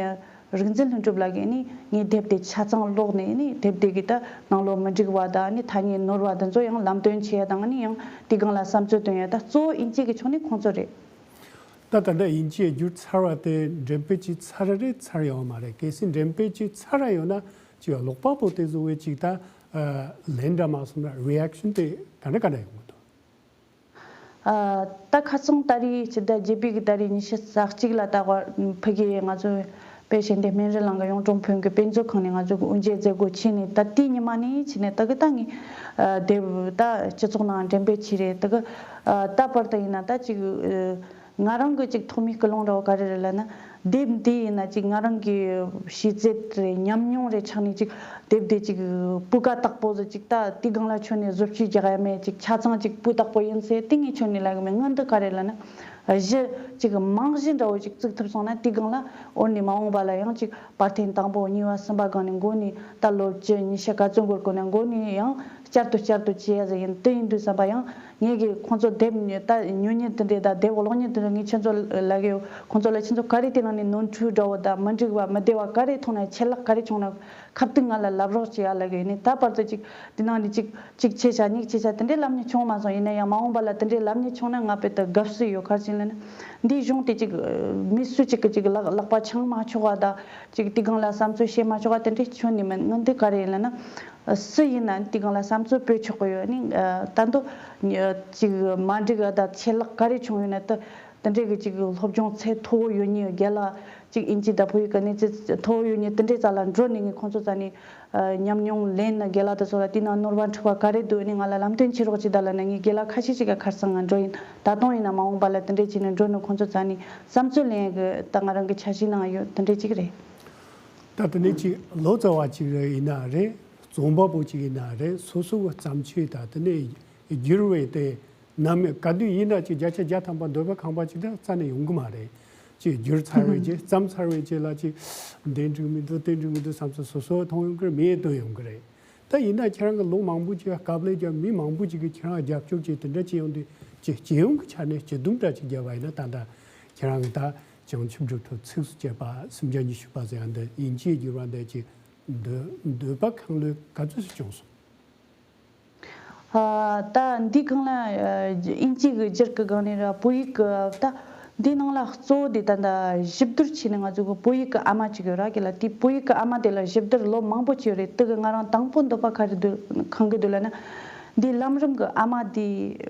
རིག་འཛིན་ལྷུན་གྲུབ་ལགས་ཀྱིས་ཨ་ནི་ངའི་དེབ་དེ་ཆ་ཚང་ཀློག་ནས་ཨ་ནི་དེབ་དེ་གི་ད་ནང་ལོགས་མི་འགྲིག་པ་དང་ཨ་ནི་ཐ་སྙད་ནོར་བ་དེ་ཚོ་ཡང་ལམ་སྟོན་བྱས་དང་ཨ་ནི་ཡང་དེའི་སྒང་ལ་བསམ་ཚུལ་བཏོན་ཡ། ད་གཙོ་བོ་ཨིན་ཇི་གི་ཕྱོགས་ནས་ཁོང་ཚོ་རེད། ད་ད་ལྟ་དབྱིན་ཇིའི་བསྒྱུར་ཚར་བ་དེ་འགྲེམས་སྤེལ་བྱས་ཚར་རེད་ཚར་ཡོད་མ་རེད། གལ་སྲིད་འགྲེམས་སྤེལ་བྱས་ཚར་ཡོད་ན་ཅིག་ཀློག་པ་པོ་དེ་ཚོ་བས་ཅིག་ད་ལན་འདྲ་མ་སོང་ན་རི་ཨེག་ཤན་དེ་ག་འདྲ་ག་འདྲ་ཡོང་གི་འདུག་ད་ཁ་སང་ཏ་རིག་ཕྱི་ཟླ་བརྒྱད་པའི་གི་ཏ་རིག་ཉི་ཤུ་རྩ་གཅིག་ལ་ད་ཕ་གི་ང་ཚོ་དཔལ་ཞལ་འདེབས་སྨན་རི་གླིང་གི་གཡུང་དྲུང་བོན་གྱི་དཔེ་མཛོད་ཁང་ནས་ང་ཚོ་གི་དབུ་འབྱེད་མཛད་སྒོ་བྱས་ནས་ད་དེའི་ཉི་མ་ནས་བྱས་ནས་ད་གི་ད་ངས་དེབ་ད་སྤྱི་ཚོགས་ནང་འགྲེམས་སྤེལ་བྱས་རེད། ད་གི་ད་བར་དུ་ཡིན་ན་ད་ཅིག་ང་རང་གི་ཅིག་ཐོག་མའི་ཀུན་སློང་འདྲ་བོ་ག་རེ་རེད་ལབ་ན། དེབ་འདི་ཡིན་ན་ཅིག་ང་རང་གི་ཤེས་ཚད་རེད་ཉམས་མྱོང་རེད་ཆགས་ནས་ཅིག་དེབ་འདི་ཅིག་སྤུས་ཀ་དག་པོ་ཟིག་ཅིག་ད་དེའི་སྒང་ལ་ཁྱོན་ནས་བཟོ་བཅོས་རྒྱག་ཡ་མེད། ཅིག་ཆ་ཚང་ཅིག་སྤུས་དག་པོ་ཡིན་ཟེར་དེ་ངས་ཁྱོན་ནས་ལབ་གི་མེད། སྔོན་དུ་ག་རེ་ལབ་ན་གཞི་ཅིག་རྨང་གཞི་འདྲ་བོ་ཅིག་བཙུགས་ཐུབ་སོང་ན་དེའི་སྒང་ལ་འོ་ནི་མ་འོངས་པ་ལ་ཡང་ཅིག་བར་ཐེངས་དང་པོ་གཉིས་པ་གསུམ་པ་སྒང་ནས་འགོ་ནས་ད་ལོ་བཅུ་ཉི་ཤུ་ག་ཚོད་འགོར་དགོས་ན་འགོ་ནས་ཡང་བསྐྱར་དུ་བསྐྱར་དུ་བྱེད་ཡ་ཟིག་ཡིན། དེ་ཡིན་དུས་ཙམ་པ་ཡང་ངེད་ཀྱིས་ཁོང་ཚོ་དེབ་ཉོ་ད་ཉོ་མཁན་དེ་འདྲས་ད་དེབ་ཀློག་མཁན་དེ་འདྲས་ངས་ཁྱེད་ཚོ་ལ་གི་ཁོང་ཚོ་ལ་ཁྱེད་ཚོ་ག་རེ་དེ་ནང་ནས་ནོར་འཁྲུལ་འདྲ་བོ་དང་མི་འགྲིག་པ་མི་བདེ་བ་ག་རེ་མཐོང་ན་ཆད་ལྷག་ག་རེ་བྱུང་ན་ཁ་ཐུག་ང་ལ་ལབ་རོགས་བྱེད་ཡ་ལ་གི་ཡིན། ད་བར་དུ་ཅིག་དེ་ནང་ནས་ཅིག་ཅིག་ཆད་ཆ་གཉིས་ཆད་ཆ་དེ་འདྲས་ལབ་མཁན་བྱུང་མ་སོང་། ཡིན་ན་ཡང་མ་འོངས་པ་ལ་དེ་འདྲས་ལབ་མཁན་བྱུང་ན་ང་དཔེ་ད་དགའ་བསུ་ཡོད། ག་རེ་བྱས་ལབ་ན་འདིའི་གཞུང་དེ་ཅིག་མི་སུ་ཅིག་གི་ཅིག་ལག་ལག་པ་འཆང་མ་ཆོག་པ་དང་ཅིག་དེའི་སྒང་ལ་བསམ་ཚུལ་བཤད་མ་ཆོག་པ་དེ་འདྲས་ཁྱོན་ནས་མིན། ང་འདི་ག་རེ་ཡིན་ལབ་ན། སུ་ཡིན་ན་དེའི་སྒང་ལ་བསམ་ཚུལ་སྤེལ་ཆོག་གི་ཡོད། ནི་ད་དུང་ཅིག་མ་འགྲིག་ཡ་ད་ཆད་ལྷག་ག་རེ་བྱུང་ཡོད་ན་ད་དེ་འདྲའི་གི་ཅིག་སློབ་སྦྱོང་ཚད་མཐོ་བོ་ཡོད་མཁན་རྒན་ལགས་ཅིག་ཨིན་ཇི་དང་བོད་ཡིག་གི་གནས་ཚད་མཐོ་བོ་ཡོད་མཁན་དེ་འདྲའི་རྩ་ལ་འགྲོ་ནས་ངས་ཁོང་ཚོ་རྩ་ནས་ཉམས་མྱོང་ལེན་ན་རྒན་ལགས་དེ་ཚོ་ལ་དེའི་ནང་ནོར་བ་འཁྲུལ་བ་ག་རེ་འདུག་ནི་ང་ལ་ལམ་སྟོན་བྱེད་རོགས་བྱེད་ད་ལབ་ན་ངས་རྒན་ལགས་ཁ་ཤས་ཤིག་ག་ཁར་སང་ང་འགྲོ་ཡིན། ད་དུང་ཡིན་ན་མ་འོངས་པ་ལ་དེ་འདྲའི་བྱས་ནས་འགྲོ་ནས་ཁོང་ཚོ་རྩ་ནས་བསམ་ཚུལ་ལེན་ཡ་གི་ད་ང་རང་གི་འཆར་གཞི་ནང་ཡོད། དེ་འདྲའི་ཅིག་རེད། ད་དེ་ནས་ཅིག་ལོ་ཙཱ་བ་ཅིག་རེད་ཡིན་ན་རེད། རྩོམ་པ་པོ་ཅིག་ཡིན་ན་རེད། སོ་སོ་གི་བརྩམས་ཆོས་ད་དེ་ནས་བསྒྱུར་བའི་དེ་ནམ་ག་དུས་ཡིན་ན་ཅིག་བརྒྱ་ཆ་བརྒྱ་ཐམ་པ་འདོད་པ་ཁེངས་པ་ཅིག་ད་རྩ་ནས་ཡོང་གི་མ་རེད། ཅིག་བསྒྱུར་ཚར་བའི་རྗེས་བརྩམས་ཚར་བའི་རྗེས་ལ་ཅིག་འདི་འགྲིག་མི་འདུག་དེ་འགྲིག་མི་འདུག་བསམ་ཚུལ་སོ་སོ་མཐོང་ཡོང་གི་རེད། མིས་བཏོན་ཡོང་གི་རེད། ད་ཡིན་ན་ཁྱེད་རང་གི་ལོ་མང་པོ་ཅིག་དཀའ་ལས་བརྒྱབ་མི་མང་པོ་ཅིག་གིས་ཁྱེད་རང་རྒྱབ་སྐྱོར་བྱས་དེ་འདྲ་བྱས་ཡོང་དུས་ཅིག་སྤྱི་ཡོངས་ཀྱི་ཆ་ནས་སྤྱི་བསྡོམས་འདྲ་ཅིག་བརྒྱབ་པ་ཡིན་ན་ད་ལྟ་ཁྱེད་རང་གི་ད་བྱང་ཆུབ་སྒྲུབ་ཐབས་ཚིགས་སུ་བཅད་པ་སུམ་བརྒྱ་ཉི་ཤུ་པ་ཟེར་ཡ་འདི་དབྱིན་ཇིའི་བསྒྱུར་བ་འདི་ཅིག་འདོད་འདོད་པ་ཁེངས་ལོས་ག་ཚོད་ཅིག་བྱུང་སོང་། ཨ། ད་འདི་སྒང་ལ་ཨ་དབྱིན་ཇི་གི་བསྒྱུར་གི་སྒང་ནས་ར་བོད་ཡིག་གི་ད་འདི་ནང་ལ་གཙོ་བོ་དེ་ད་ད་ཞིབ་བསྡུར་བྱས་ནས་ང་ཚོ་གི་བོད་ཡིག་གི་ཨ་མ་ཅིག་ཡོད་ར་གི་ལ། དེ་བོད་ཡིག་གི་ཨ་མ་དེ་ལ་ཞིབ་བསྡུར་ལོ་མང་པོ་བྱས་ཡོད་རེད། དེ་གི་ང་རང་དང་པོ་འདོད་པ་ག་རེ་འདུག་ཁེངས་གི་འདུག་ལབ་ན། འདི་ལམ་རིམ་གི་ཨ་མ་དེ་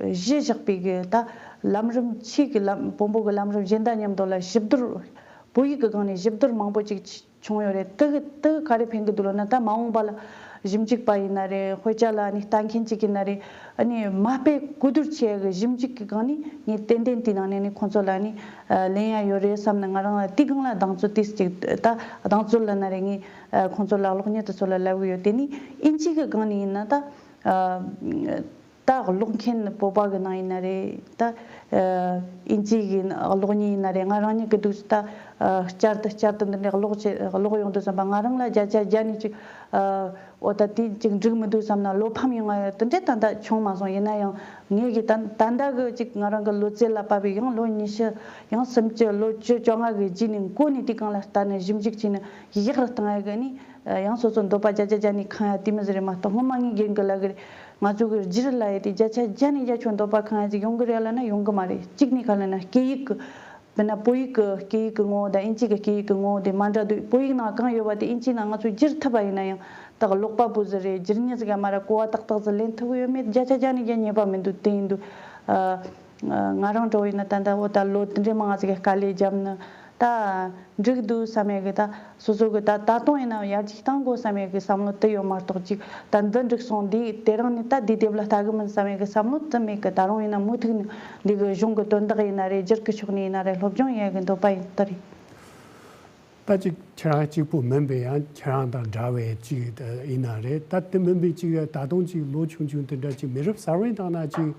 གཞི་བཞག་པའི་གི་ད་ལམ་རིམ་ཆེད་གི་ལམ་བོན་པོ་གི་ལམ་རིམ་གཞན་དང་མཉམ་དུ་ལ་ཞིབ་བསྡུར་བོད་ཡིག་གི་སྒང་ནས་ཞིབ་བསྡུར་མང་པོ་ཅིག་བྱུང་ཡོད་རེད། དེ་གི་དེ་གི་ག་རེ་ཕན་གི་འདུག་ལབ་ན། ད་མ་འོངས་པ་ལ་ཞིབ་འཇུག་པ་ཡིན་ན་རེད། དཔེ་ཆ་ལ་ནི་ལྟ་མཁན་ཅིག་ཡིན་ན་རེད། ཨ་ནི་མ་དཔེ་གོ་བསྡུར་བྱེད་ཡ་གི་ཞིབ་འཇུག་གི་སྒང་ནས་ངས་ཏན་ཏན་དེའི་ནང་ནས་ནི་ཁོང་ཚོ་ལ་ནི་ལེན་ཡ་ཡོད་རེད་བསམ་ནས་ང་རང་ལ་དེའི་སྒང་ལ་གདེང་ཚོད་ཏོག་ཙམ་ཅིག་ད་གདེང་ཚོད་ལབ་ན་རེད། ངས་ཁོང་ཚོ་ལ་གློག་བརྙན་དེ་ཚོ་ལ་ལབ་གི་ཡོད། དེ་ནི་དབྱིན་ཇི་གི་སྒང་ནས་ཡིན་ན་ད། ད་ཀློག་མཁན་བོད་པ་གི་ནང་ཡིན་ན་རེད། ད་ཨ་དབྱིན་ཇི་གི་གློག་བརྙན་ཡིན་ན་རེད། ང་རང་ཉིད་ཀྱི་འདུག་ད་ཨ་བསྐྱར་དུ་བསྐྱར་དུ་འདི་འདྲའི་ཀློག་བྱེད་ཀློག་ཡོང་དུས་ཙམ་པ་ང་རང་ལ་བརྒྱ་ཆ་བརྒྱ་ནས་ཅིག་ཨ་འོ་ད་དེ་ཅིག་འགྲིག་མི་འདུག་བསམ་ན་བློ་ཕམ་ཡོང་ང་ཡོད། དེ་འདྲའི་ད་ལྟ་བྱུང་མ་སོང་། ཡིན་ན་ཡང་ངེད་ཀྱི་ད་ད་ལྟ་གི་ཅིག་ང་རང་གི་ལོ་ཚད་ལ་བབས་པའི་ཡང་ལོ་ཉི་ཤུ་ཡང་སུམ་ཅུ་ལོ་བཅུ་བཅོ་ལྔ་གི་རྗེས་ནས་འགོ་ནས་དེ་སྒང་ལ་ལྟ་ནས་ཞིབ་འཇུག་བྱས་ནས་ཡག་རུ་བཏང་ཡ་གི་ནི། ཡང་སོ་སོ་འདོད་པ་བརྒྱ་ཆ་བརྒྱ་ནས་ཁེངས་ཡ་དེ་མོ་ཟིག་རེད་མ་གཏོགས། སྔོན་མ་ངས་རྒན་གི་ལབ་གི་རེད། ང་ཚོ་གི་རྒྱུད་ལ་ཡོད་དེ་བརྒྱ་ཆ་བརྒྱ་ནས་བརྒྱ་ཁྱོད་འདོད་པ་ཁེངས་ཡ་ཟིག་ཡོང་གི་རེད་ལབ་ན་ཡོང་གི་མ་རེད། གཅིག་ནས་ག་ལབ་ན་སྐད་ཡིག་གི། དཔེར་ན་བོད་ཡིག་གི་སྐད་ཡིག་གི་ངོ་བོ་དང་དབྱིན་ཇི་གི་སྐད་ཡིག་གི་ངོ་བོ་དེ་མ་འདྲ་འདུག་བོད་ཡིག་ནང་གང་ཡོད་པ་དེ་དབྱིན་ཇིའི་ནང་ང་ཚོ་བསྒྱུར་ཐུབ་པ་ཡིན་ན་ཡང་ད་ཀློག་པ་པོ་ཟིག་རེད། བསྒྱུར་མཁན་ཟིག་ག་མ་ར་གོ་བ་ཏག་ཏག་ཟིག་ལེན་ཐུབ་གི་ཡོད་མེད་བརྒྱ་ཆ་བརྒྱ་ནས་བརྒྱ་ཉེས་པ་མི་འདུག་དེ་ཡིན་དུས། ཨ། ང་རང་འདྲ་བོ་ཡིན་ན་ད་ལྟ་འོ་ད་ལོ་དེ་འདྲའི་མང་ང་ཟིག་གི་དཀའ་ལས་བརྒྱབ་ནི། ད་འགྲིག་འདུག་བསམ་ཡ་གི། ད་སོ་སོ་གི་ད་ད་དུང་ཡིན་ན་ཡར་རྒྱས་གཏང་དགོས་བསམ་ཡ་གི་བསམ་བློ་དེ་ཡོད་མ་གཏོགས། ཅིག་ད་འདི་འགྲིག་སོང་། འདི་དེ་རིང་ནས་ད་འདི་དེབ་ལ་ལྟ་གི་མིན་བསམ་ཡ་གི་བསམ་བློ་དེ་མེད་གི། ད་རུང་ཡིན་ན་མུ་མཐུད་ནས་འདི་གི་གཞུང་གི་དོན་དག་ཡིན་ན་རེད། སྒེར་གི་ཕྱོགས་ནས་ཡིན་ན་རེད། སློབ་སྦྱོང་ཡེད་གི་འདོད་པ་ཡིན། ད་རེད། ད་ཅིག་ཁྱེད་རང་གཅིག་པུ་མིན་པའི་ཡང་ཁྱེད་རང་དང་འདྲ་བའི་ཅིག་ཡིན་ན་རེད། ད་དེ་མིན་པའི་ཅིག་ད་དུང་ཅིག་ལོ་ཆུང་ཆུང་དེ་འདྲ་ཅིག་མི་རབས་གསར་བའི་ནང་ན་ཅིག་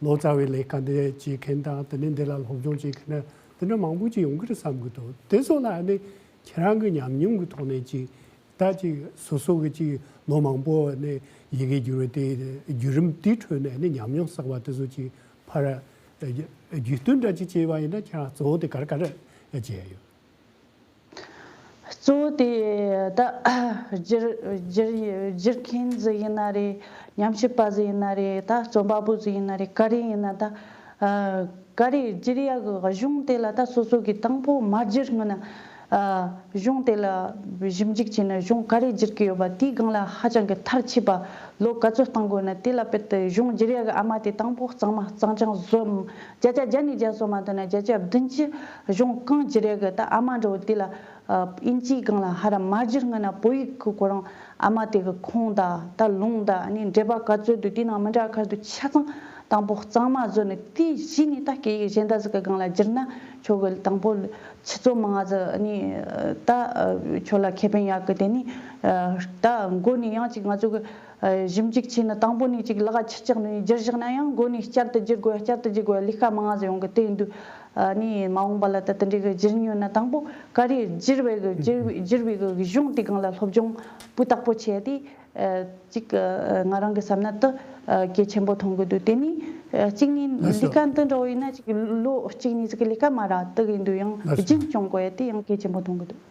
ལོ་ཙཱ་བའི་ལས་ཀ་འདི་བྱེད་མཁན་དང་། དེ་ནས་འདི་ལ་སློབ་སྦྱོང་བྱེད་མཁན་དེ་འདྲ་མང་པོ་ཅིག་ཡོང་གི་རེད་བསམ་གི་འདུག། དེ་ཚོ་ལ་ནི་ཁྱེད་རང་གི་ཉམས་མྱོང་གི་ཐོག་ནས་ཅིག་ད་ཅིག་སོ་སོ་གི་ཅིག་ལོ་མང་པོ་ནས་ཡི་གེ་བསྒྱུར་བའི་དེ་བརྒྱུད་རིམ་དེའི་ཁྲོད་ནས་ནི་ཉམས་མྱོང་བསགས་པ་དེ་ཚོ་ཅིག་ཕར་རྒྱུས་སྟོན་འདྲ་ཅིག་བྱས་པ་ཡིན་ན། ཁྱེད་རང་གཙོ་བོ་དེ་ག་རེ་ག་རེ་བྱས་ཡོད། གཙོ་བོ་དེ་ད་སྒྱུར་སྒྱུར་སྒྱུར་མཁན་ཟིག་ཡིན་ན་རེད། ཉམས་ཞིབ་པ་ཟིག་ཡིན་ན་རེད། ད་རྩོམ་པ་པོ་ཟིག་ཡིན་ན་རེད། ག་རེ་ཡིན་ན་ད་ག་རེ་སྒྱུར་ཡ་གི་གཞུང་དེ་ལ་ད་སོ་སོ་གི་དང་པོ་མ་བསྒྱུར་སྔོན་ན། གཞུང་དེ་ལ་ཞིབ་འཇུག་བྱས་ན་གཞུང་ག་རེ་བསྒྱུར་གི་ཡོད་པ་དེའི་སྒང་ལ་ཧ་ཅང་གི་མཐར་ཕྱིན་པ་ལོ་ག་ཚོད་གཏང་དགོས་ན། དེ་ལ་དཔེར་ན་གཞུང་སྒྱུར་ཡ་གི་ཨ་མ་དེ་དང་པོ་གཙང་མ་གཙང་རྐྱང་བཟོ། བརྒྱ་ཆ་བརྒྱ་ནས་བརྒྱ་སོ་མ་ཐོན་ན་བརྒྱ་ཆ་བདུན་ཅུ་གཞུང་གང་སྒྱུར་ཡ་གི་ད་ཨ་མ་འདྲ་བོ་དེ་ལ། ཨིན་ཇིའི་སྒང་ལ་ཧ་ར་མ་བསྒྱུར་སྔོན་ན་བོད་ཡིག་གི་ཁོ་རང་ཨ་མ་དེ་གི་ཁུངས་དང་ད་ལུང་དང་ནི་འགྲེལ་པ་ག་ཚོད་འདུག། དེའི་ནང་མི་འདྲ་ཁ་འདུག་ཆ་ཚང་དང་པོ་གཙང་མ་བཟོས་ནས། དེ་གཞི་ནས་ད་སྐད་ཡིག་གཞན་དག་ཟིག་གི་སྒང་ལ་བསྒྱུར་ན་ཆོག་གི། དང་པོ་ཆུ་ཚོད་མང་ང་ཟིག་ནི་ད་ཁྱོད་ལ་ཁེ་ཕན་ཡོད་གི། དེ་ནི་ད་མགོ་ནས་ཡང་ཅིག་ང་ཚོ་གི་ཞིབ་འཇུག་བྱས་ནས་དང་པོ་ནས་ཅིག་ལག་ཆུ་བཅག་ནས་བསྒྱུར་བཞག་ན་ཡང་མགོ་ནས་བསྐྱར་དུ་བསྒྱུར་དགོས། བསྐྱར་དུ་བསྒྱུར་དགོས། ལས་ཀ་མང་ང་ཟིག་ཡོང་གི། དེ་ཡིན་དུས་ཨ་ནི་མ་འོངས་པ་ལ་ད་དེ་འདྲའི་གི་བསྒྱུར་ཉོ་ན་དང་པོ་ག་རེ་བསྒྱུར་བའི་གི་བསྒྱུར་བའི་བསྒྱུར་བའི་གི་གཞུང་དེ་སྒང་ལ་སློབ་སྦྱོང་སྤུས་དག་པོ་བྱས་ཏེ། ཨ་ཅིག་ཨ་ང་རང་གི་བསམ་ན་དེ་ཨ་གལ་ཆེན་པོ་མཐོང་གི་འདུག། དེ་ནི་ཨ་གཅིག་ནི་ལགས་སོ། ལས་ཀ་འདི་འདྲ་བོ་ཡིན་ན་ཅིག་ལོ་གཅིག་གཉིས་ཙམ་གི་ལས་ཀ་མ་རེད། དེ་ཡིན་དུས་ཡང་ལགས་སོ། རྒྱུན་སྐྱོང་དགོས་ཡ་དེ་ཡང་གལ་ཆེན་པོ་མཐོང་གི་འདུག།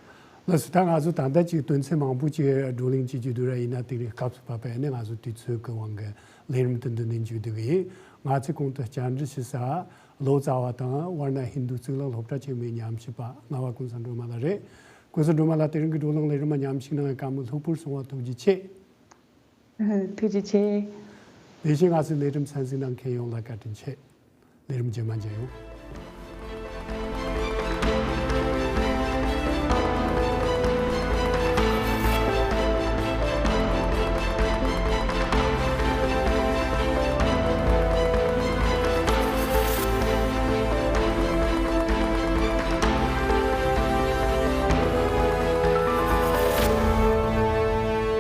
ལགས་སོ། ད་ང་ཚོ་ད་ལྟ་ཅིག་དོན་ཚན་མང་པོ་ཅིག་བགྲོ་གླེང་བྱེད་ཀྱི་འདུག་ར། ཡིན་ན་དེ་རིང་སྐབས་སུ་བབས་པ་ཡིན་ན་ང་ཚོ་དུས་ཚོད་ཀྱི་དབང་གིས་ལས་རིམ་དེ་འདི་ནས་མཇུག་བསྡུ་གི་ཡིན། ང་ཚོས་གོང་དུ་བཅར་འདྲི་ཞུས་ས་ལོ་ཙཱ་བ་དང་ཝར་ཎ་ཧིན་དུ་གཙུག་ལག་སློབ་གྲྭ་ཆེན་མོའི་ཉམས་ཞིབ་པ་རྔ་བ་ཀུན་བཟང་སྒྲོལ་མ་ལགས་རེད། ཀུན་བཟང་སྒྲོལ་མ་ལགས། དེ་རིང་གི་བགྲོ་གླེང་ལས་རིམ་མ་ཉམས་ཞིབ་གནང་བའི་བཀའ་མོལ་ལྷུག་པོར་གསུང་བ་ཐུགས་རྗེ་ཆེ། ཐུགས་རྗེ་ཆེ། དེ་བཞིན་ང་ཚོའི་ལས་རིམ་གསན་གཟིགས་གནང་མཁན་ཡོངས་ལ་བཀའ་དྲིན་ཆེ། ལས་རིམ་རྗེས་མ་མཇལ་ཡོང་།